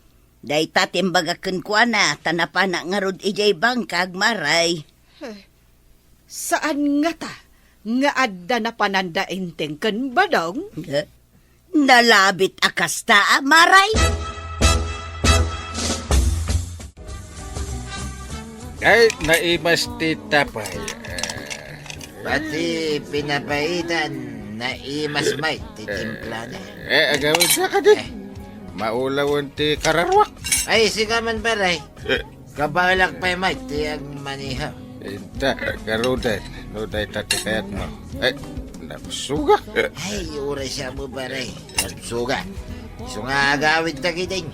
Dayta ti imbagak kenkuana, ta napanak ngarud idiay bangkag, Mare. Ay, saan ngata nga adda napananda Enteng ken badong? Eh? Nalabit a kasta, a, Mare? Ay, naimas ti tapay. Eh. Pati pinapaitan, naimas met ti timplana. Eh, agawidka kadi. Eh. Maulawen ti kararuak. Ay, sika man, pare. Eh. Kabalak pay met ti agmaneho. Inta, garuden, no dayta ti kayatmo. Ay, nabsogak. Ay, uray siya mo, pare. Nabsogak. Isu nga agawid ta kiting.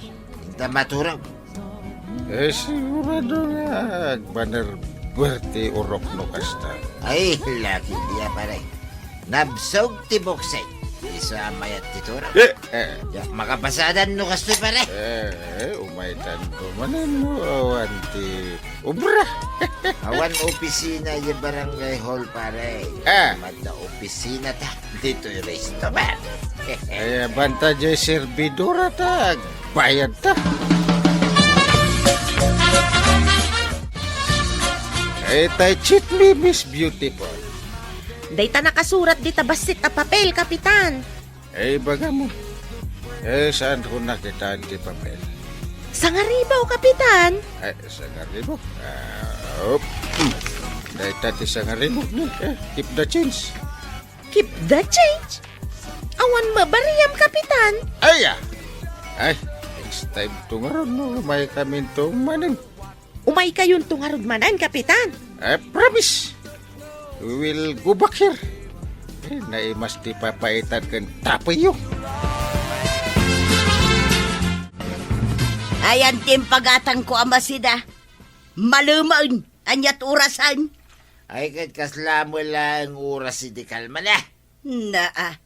Inta maturog. Eh, sigurado nga agbanerber ti urok no kasta. Ay, laki dia, pare. Nabsog ti buksit. Isu a mayat ti turog. Eh, eh. Ya, makapasadan no kastoy, pare. Eh, eh, umaytan ko manen no awan ti obra. Awan opisina ya barangay hall, pare. Ah. Madda opisina ta ditoy restaurant. Ay, banta jay servidora ta, bayad ta. Eh, tay cheat me, Miss Beautiful. Dayta nakasurat dita bassit a papel, Kapitan. Eh, ibagam. Eh, saanko nakitaan ti papel? Sangaribu, Kapitan. Eh, sangaribu? Ah, op. Hmm. Dayta ti sangaribu ni. Eh, keep the change. Keep the change? Awan mabariyam, Kapitan. Ay, ah. Ay, next time to ngarud no, umaykami to manen. Umaykayonto ngarud manen, Kapitan. I promise. We will go back here. Eh, naimas ti papaitan ken tapayyo. Ayan ti impagatangko a masida. Malumaen, aniat orasan? Ay, ket kasla met laeng oras idi kalmana. Naa,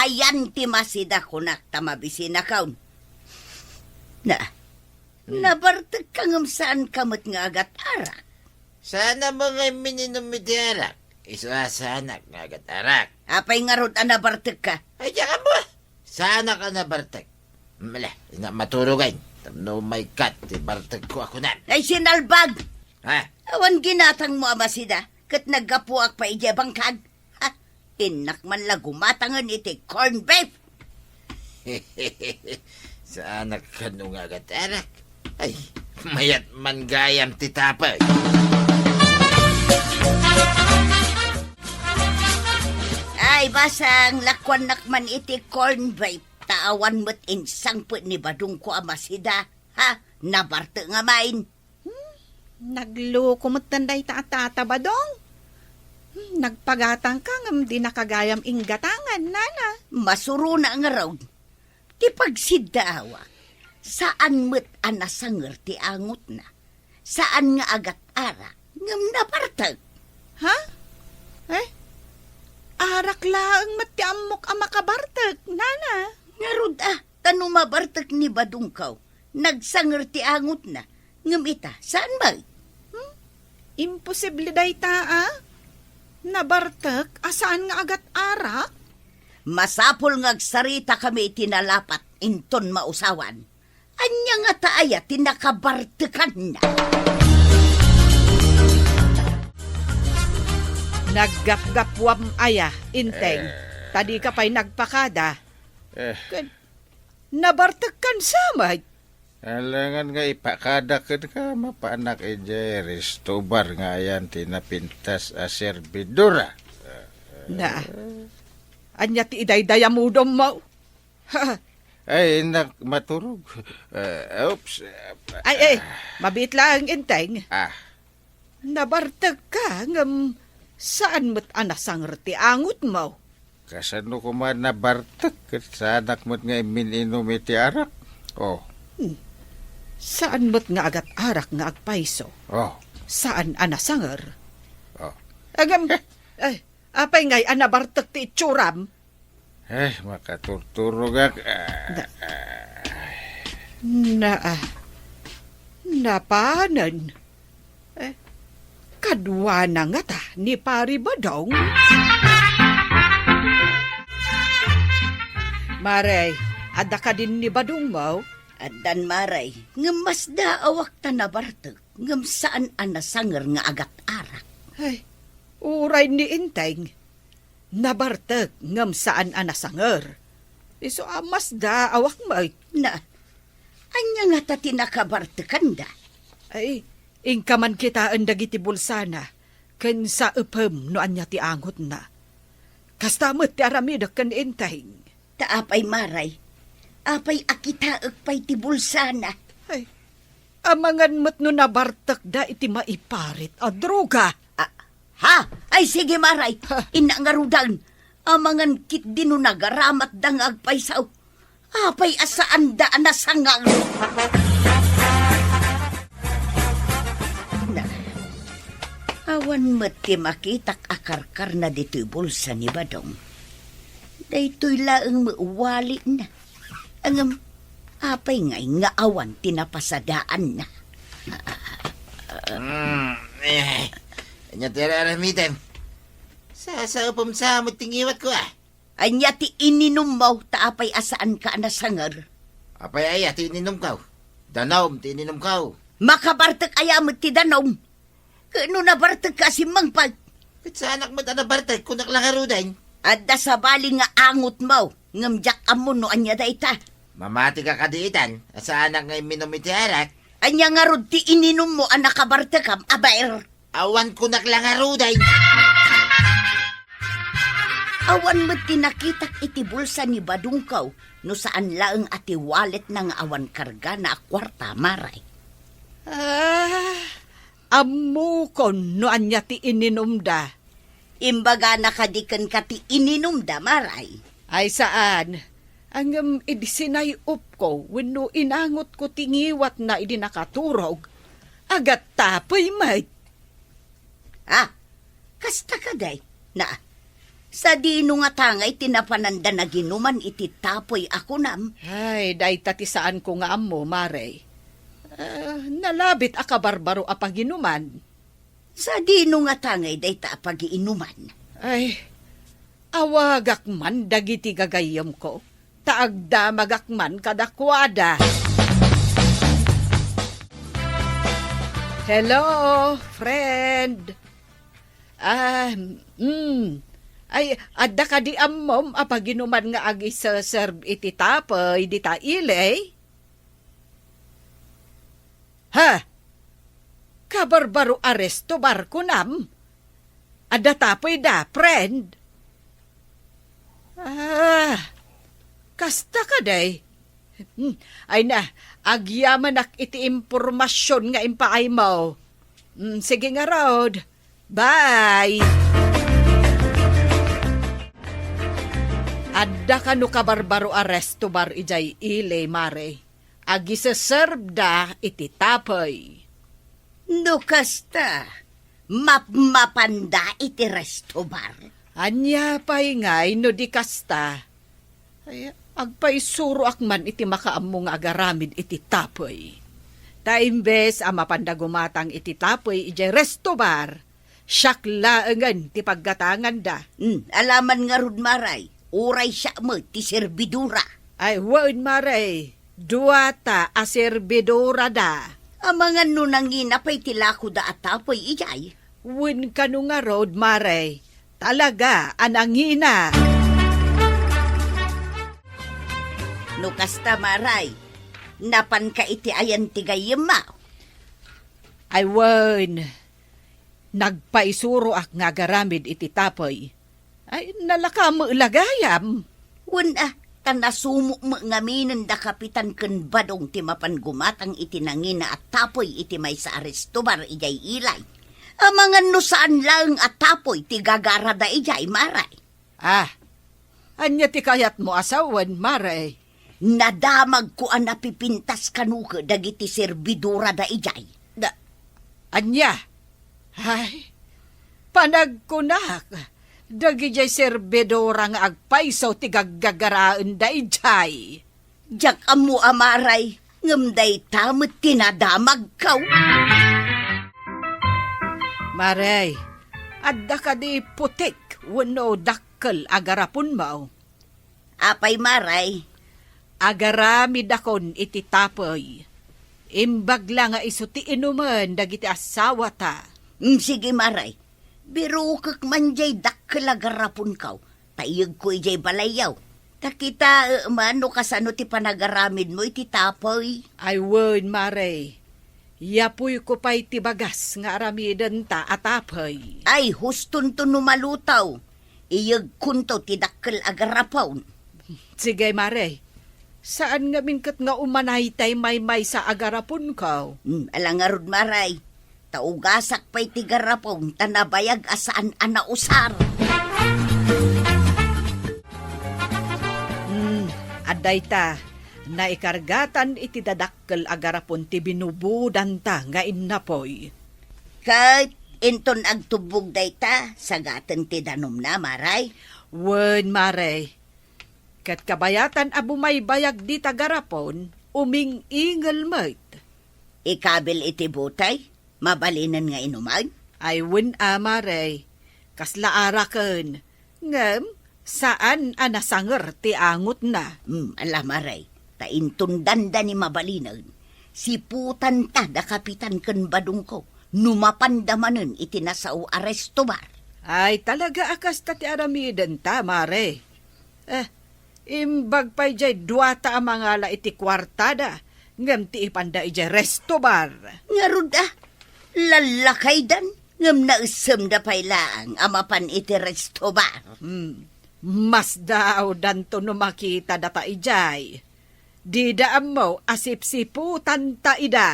ayan ti masida kunak ta mabisinakon. Naa, hmm. Nabartekka ngem saanka met nga agat-arak. Saan a nga mininom iti arak? Isu a saanak nga agat-arak. Apay ngarud a nabartekka? Ay, diak ammo. Saanak a nabartek. Mala, ina maturogan. Tapno maykat ti bartekko a kunam. Ay, sinalbag! Ha? Awan ginatangmo a masida, ket naggapuak pay idiay bangkag. Ha? Innak man la gumatangen iti corn beef. Saanak kano nga agat-arak. Ay, mayat man gayam ti tapay. Ay, basang, lakuannak man iti corn beef, ta awan met insangpet ni badongko a masida. Ha? Nabartek nga main. Hmm, nagluko metten dayta a tata, Badong. Hmm, nagpagatangka ngem dinaka gayam inggatangan, nana. Masurona ngarud. Ti pagsiddaawak, saan met a nasanger ti angotna. Saan nga agat-arak, ngem nabartek. Ha? Eh? Arak laeng met ti ammok a makabartek, nana. Ngarud a, ta no mabartek ni badongko, nagsanger ti angotna, ngem ita, saan met? Hmm? Imposible dayta, a? Nabartek a saan nga agat-arak? Masapul nga agsaritakami iti nalapat inton mausawan. Ania ngata aya ti nakabartekanna? Naggapgapuam aya, Inteng, eh, ta dika pay nagpakada. Eh. Ken nabartekkan sa met? Alangan nga ipakada kenka, mapanak idiay resto bar nga ayan ti napintas a servidora. Na, ania ti idaydayamudom mo? Ay, innak maturog. Eh, oops. Ay, ay, mabiit laeng, Inteng. Ah. Nabartekka, ngem saan met a nasanger ti angotmo. Kasano koma nabartek ket saanak met nga immin-inum iti arak? Oh. Hmm. Saan met nga agat-arak nga agpayso. Oh. Saan a nasanger. Oh. Agam, eh, apay ngay a nabartek ti itsuram? Eh, makaturturogak. Ah. Na, na, ah, napanen. Eh, kaduana ngata ni Pari Badong? Mare, adda kadin ni Badongmo? Addan, Mare, ngem masdaawak ta nabartek, ngem saan a nasanger nga agat-arak. Ay, uray ni Enteng. Nabartek ngem saan a nasanger. Isu a masdaawak met. Na, ania ngata ti nakabartekanda? Ay, inka man kitaen dagiti bulsana, ken saepem no ania ti angotna. Kasta met ti aramidek ken Enteng. Ta apay, Mare? Apay a kitaek pay ti bulsana? Ay, amangan met no nabartekda iti maiparit a droga. Ah, ha? Ay, sige, Mare. Ha? Inna ngaruden. Amangan ketdi no nagaramatda nga agpayso. Apay a saanda a nasangaw? Na, awan met ti makitak a karkarna ditoy bulsa ni Badong. Daytoy laeng met walletna. Ngem, apay ngay nga awan ti napasadaanna? Hmm, eh, ania ti ar-aramidem? Sasaepem sa met ti ngiwatko, ah. Ania ti ininummo ta apay a saanka a nasanger? Apay aya ti ininumko? Danum ti ininumko. Makabartek aya met ti danum? Ket no nabartekka a simmangpet? Ket saanak met a nabartek, kunak la ngaruden. Adda sabali nga angotmo, ngem diak ammo no ania dayta. Mamatika kadi itan a saanak nga imminum iti arak? Ania ngarud ti ininummo a nakabartekam, aber? Awan kunak la ngaruden. Awan met ti nakitak iti bulsa ni Badongko, no saan laeng a ti walletna nga awan kargana a kuarta, Mare. Ah, ammokon no ania ti ininumda. Imbagana kadi kenka ti ininumda, Mare? Ay, saan. Ngem idi sinay-opko wenno inangotko ti ngiwatna idi nakaturog, agattapoy met. Ah, kasta kadi? Na, sadino ngata ngay ti napananda naginuman iti tapoy a kunam? Ay, dayta ti saanko nga ammo, Mare. Ah, nalabit a kabarbaro a paginuman. Sadino ngata ngay dayta a pagiinuman? Ay, awagak man dagiti gagayyemko, ta agdamagak man kadakuada. Hello, friend. Ah, mm. Ay, adda kadi ammom a paginuman nga agiseserb iti tapoy dita ili? Ha? Kabarbaro a resto bar kunam? Adda tapoyda, friend? Ah, kasta kadi? Hmm, ay na, agyamanak iti impormasyon nga impaaymo. Hmm, sige ngarud. Bye! Adda kano kabarbaro a resto bar idiay ili, Mare. Agiseserbda iti tapoy. No kasta, mapmapanda iti resto bar? Ania pay ngay no di kasta? Ay, agpaisuroak man iti makaammo nga agaramid iti tapoy. Ta imbes a mapanda gumatang iti tapoy idiay resto bar, siak laengen ti paggatanganda. Hmm, alaman ngarud, Mare, uray siak met ti serbidora. Ay, wen, Mare, duata a serbidorada. Amangan no nangina pay ti lakoda a tapoy idiay? Wen kano ngarud, Mare, talaga a nangina. No kasta, Mare, napanka iti ayan ti gayyemmo? Ay wen, nagpaisuroak nga agaramid iti tapoy. Ay, nalaka met la gayam. Wen a, ta nasumok met ngamin da Kapitan ken Badong ti mapan gumatang iti nangina a tapoy iti maysa a resto bar idiay ili. Amangan no saan laeng a tapoy ti gagarada idiay, Mare. Ah, ania ti kayatmo a sawen, Mare? Nadamagko a napipintas kano ket dagiti serbidorada idiay. Da, ania? Ay, panagkunak, dagidiay serbidora nga agpayso ti gaggagaraenda idiay. Diak ammo a, Mare, ngem dayta met ti nadamagko. Mare, adda kadi putik wenno dakkel a garaponmo? Apay, Mare? Agaramidakon iti tapoy. Imbag la nga isu ti inumen dagiti assawata. Mm, sige, Mare. Birukek man diay dakkel a garaponko, ta iyegko idiay balayyo. Ta kitaem no kasano ti panagaramidmo iti tapoy. Ay wen, Mare. Yapuyko pay ti bagas nga aramidenta a tapoy. Ay, hustonto no malutaw. Iyegkonto ti dakkel a garapon. Sige, Mare. Saan ngamin ket nga umanay tay maymaysa a garaponko? Hmm, ala ngarud, Mare. Ta ugasak pay ti garapon ta nabayag a saan a nausar. Hmm, adda ita, naikargatan iti dadak- kel a garapon ti binubudanta nga innapoy. Ket inton agtubbog dayta, sagaten ti danumna, Mare? Wen, Mare. Ket kabayatan a bumaybayag dita garapon, uming-ingel met. Ikabil iti butey? Mabalinen nga inuman? Ay, wen a, Mare. Kasla araken. Ngem, saan a nasanger ti angotna. Hmm, ala, Mare. Ta inton dandani mabalinen, siputanta da kapitan ken badongko no mapanda manen iti nasao a restobar. Ay, talaga a kasta ti aramidenta, Mare. Eh, imbag pay diay duata a mangala iti kuartada, ngem ti ipanda idiay restobar. Ngarud a, lallakaydan, ngem naissemda pay laeng a mapan iti restobar. Hmm. Masdaawdanto no makita data idiay. Dida ammo a sipsiputanta ida.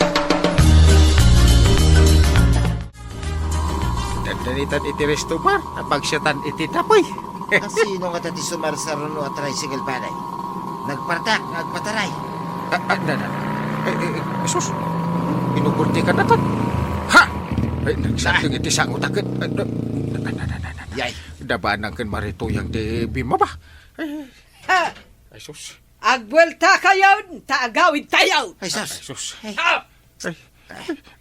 Dandanitan iti restobar, a pagsiatan iti tapoy. Asino ngata ti sumarsaruno a tricycle, pare? Nagpartak nga agpataray. Ah, ah, na, na. Eh, eh, eh, sus. Pinuburti ka natan. Ha! Ay, nagsardeng iti sango taket. Ah, na, na, na, na, na, na. Yay. Dabanang ken Mare Tuyang ti bimmaba. Eh, ah! Ay, sus. Agbueltakayon, ta agawidtayo. Ay, sus. Ay, sus. Ay. Ah! Ay,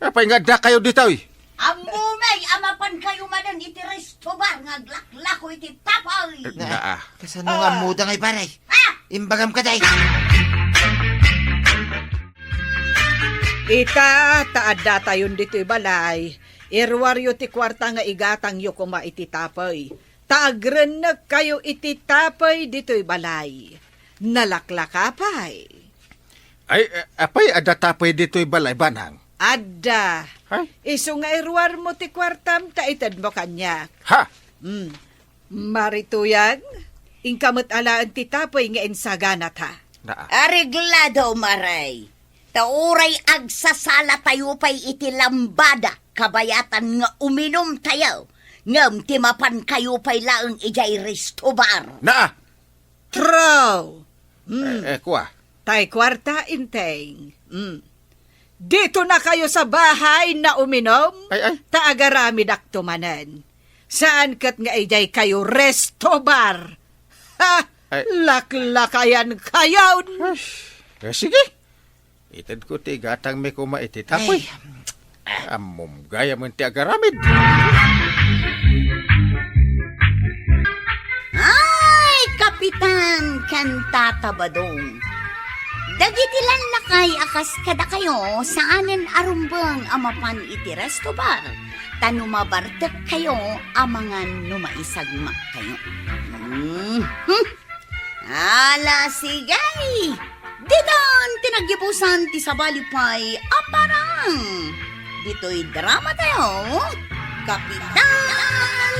apay nga addakayo ditoy? Ammomay a mapankayo manen iti restobar nga aglaklako iti tapoy. Eh, na, naa. Kasano nga ammoda ngay, pare? Ah! Imbagam kadi. Ita, ta addatayon ditoy balay, iruaryo ti kuarta nga igatangyo koma iti tapoy. Ta agrennekkayo iti tapoy ditoy balay. Nalaklaka pay. Ay, eh, apay adda tapoy ditoy balay, Banang? Adda. Ay? Isu nga iruarmo ti kuartam ta itedmo kaniak. Ha? Mm. Mare Tuyang, inka met alaen ti tapoy nga insaganata. Naa. Areglado, Mare. Ta uray agsasalatayo pay iti lambada, kabayatan nga uminumtayo, ngem ti mapankayo pay laeng idiay restobar. Naa. True. Mm. Eh, eh, kua. Tay kuarta, Enteng. Mm. Ditonakayo sa bahay nga uminom, ay, ay, ta agaramidakto manen. Saan ket nga idiay kayo restobar. Ha! Ay. Laklakayan kayon. Ay, eh, sige. Itedko ti igatangmi koma iti tapoy. Ay. Ammom gayam ti agaramid. Ay, Kapitan ken Tata Badong. Dagiti lallakay a kas kadakayo, saanen a rumbeng a mapan iti restobar. Ta no mabartekkayo, amangan no maisagmakkayo. Mhm. Ala, sige! Ditan ti naggibusan ti sabali pay a parang. Ditoy drama tayo, Kapitan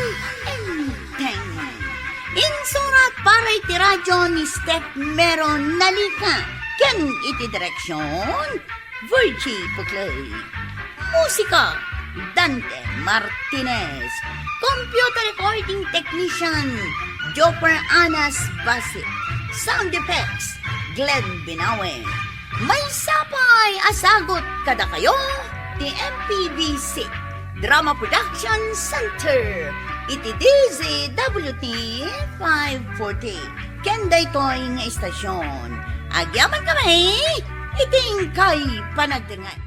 Enteng. Insurat para iti radyo ni Steph Meron Nalica. Ken iti direksyon, Virgie Puclay. Musika, Dante Martinez. Computer recording technician, Joper Anas Basit. Sound effects, Glenn Binawe. Maysa pay a sagut kadakayo ti M P B C Drama Production Center iti D Z W T five forty. Ken daytoy nga istasyon, agyamankami iti inkay panagdengngeg.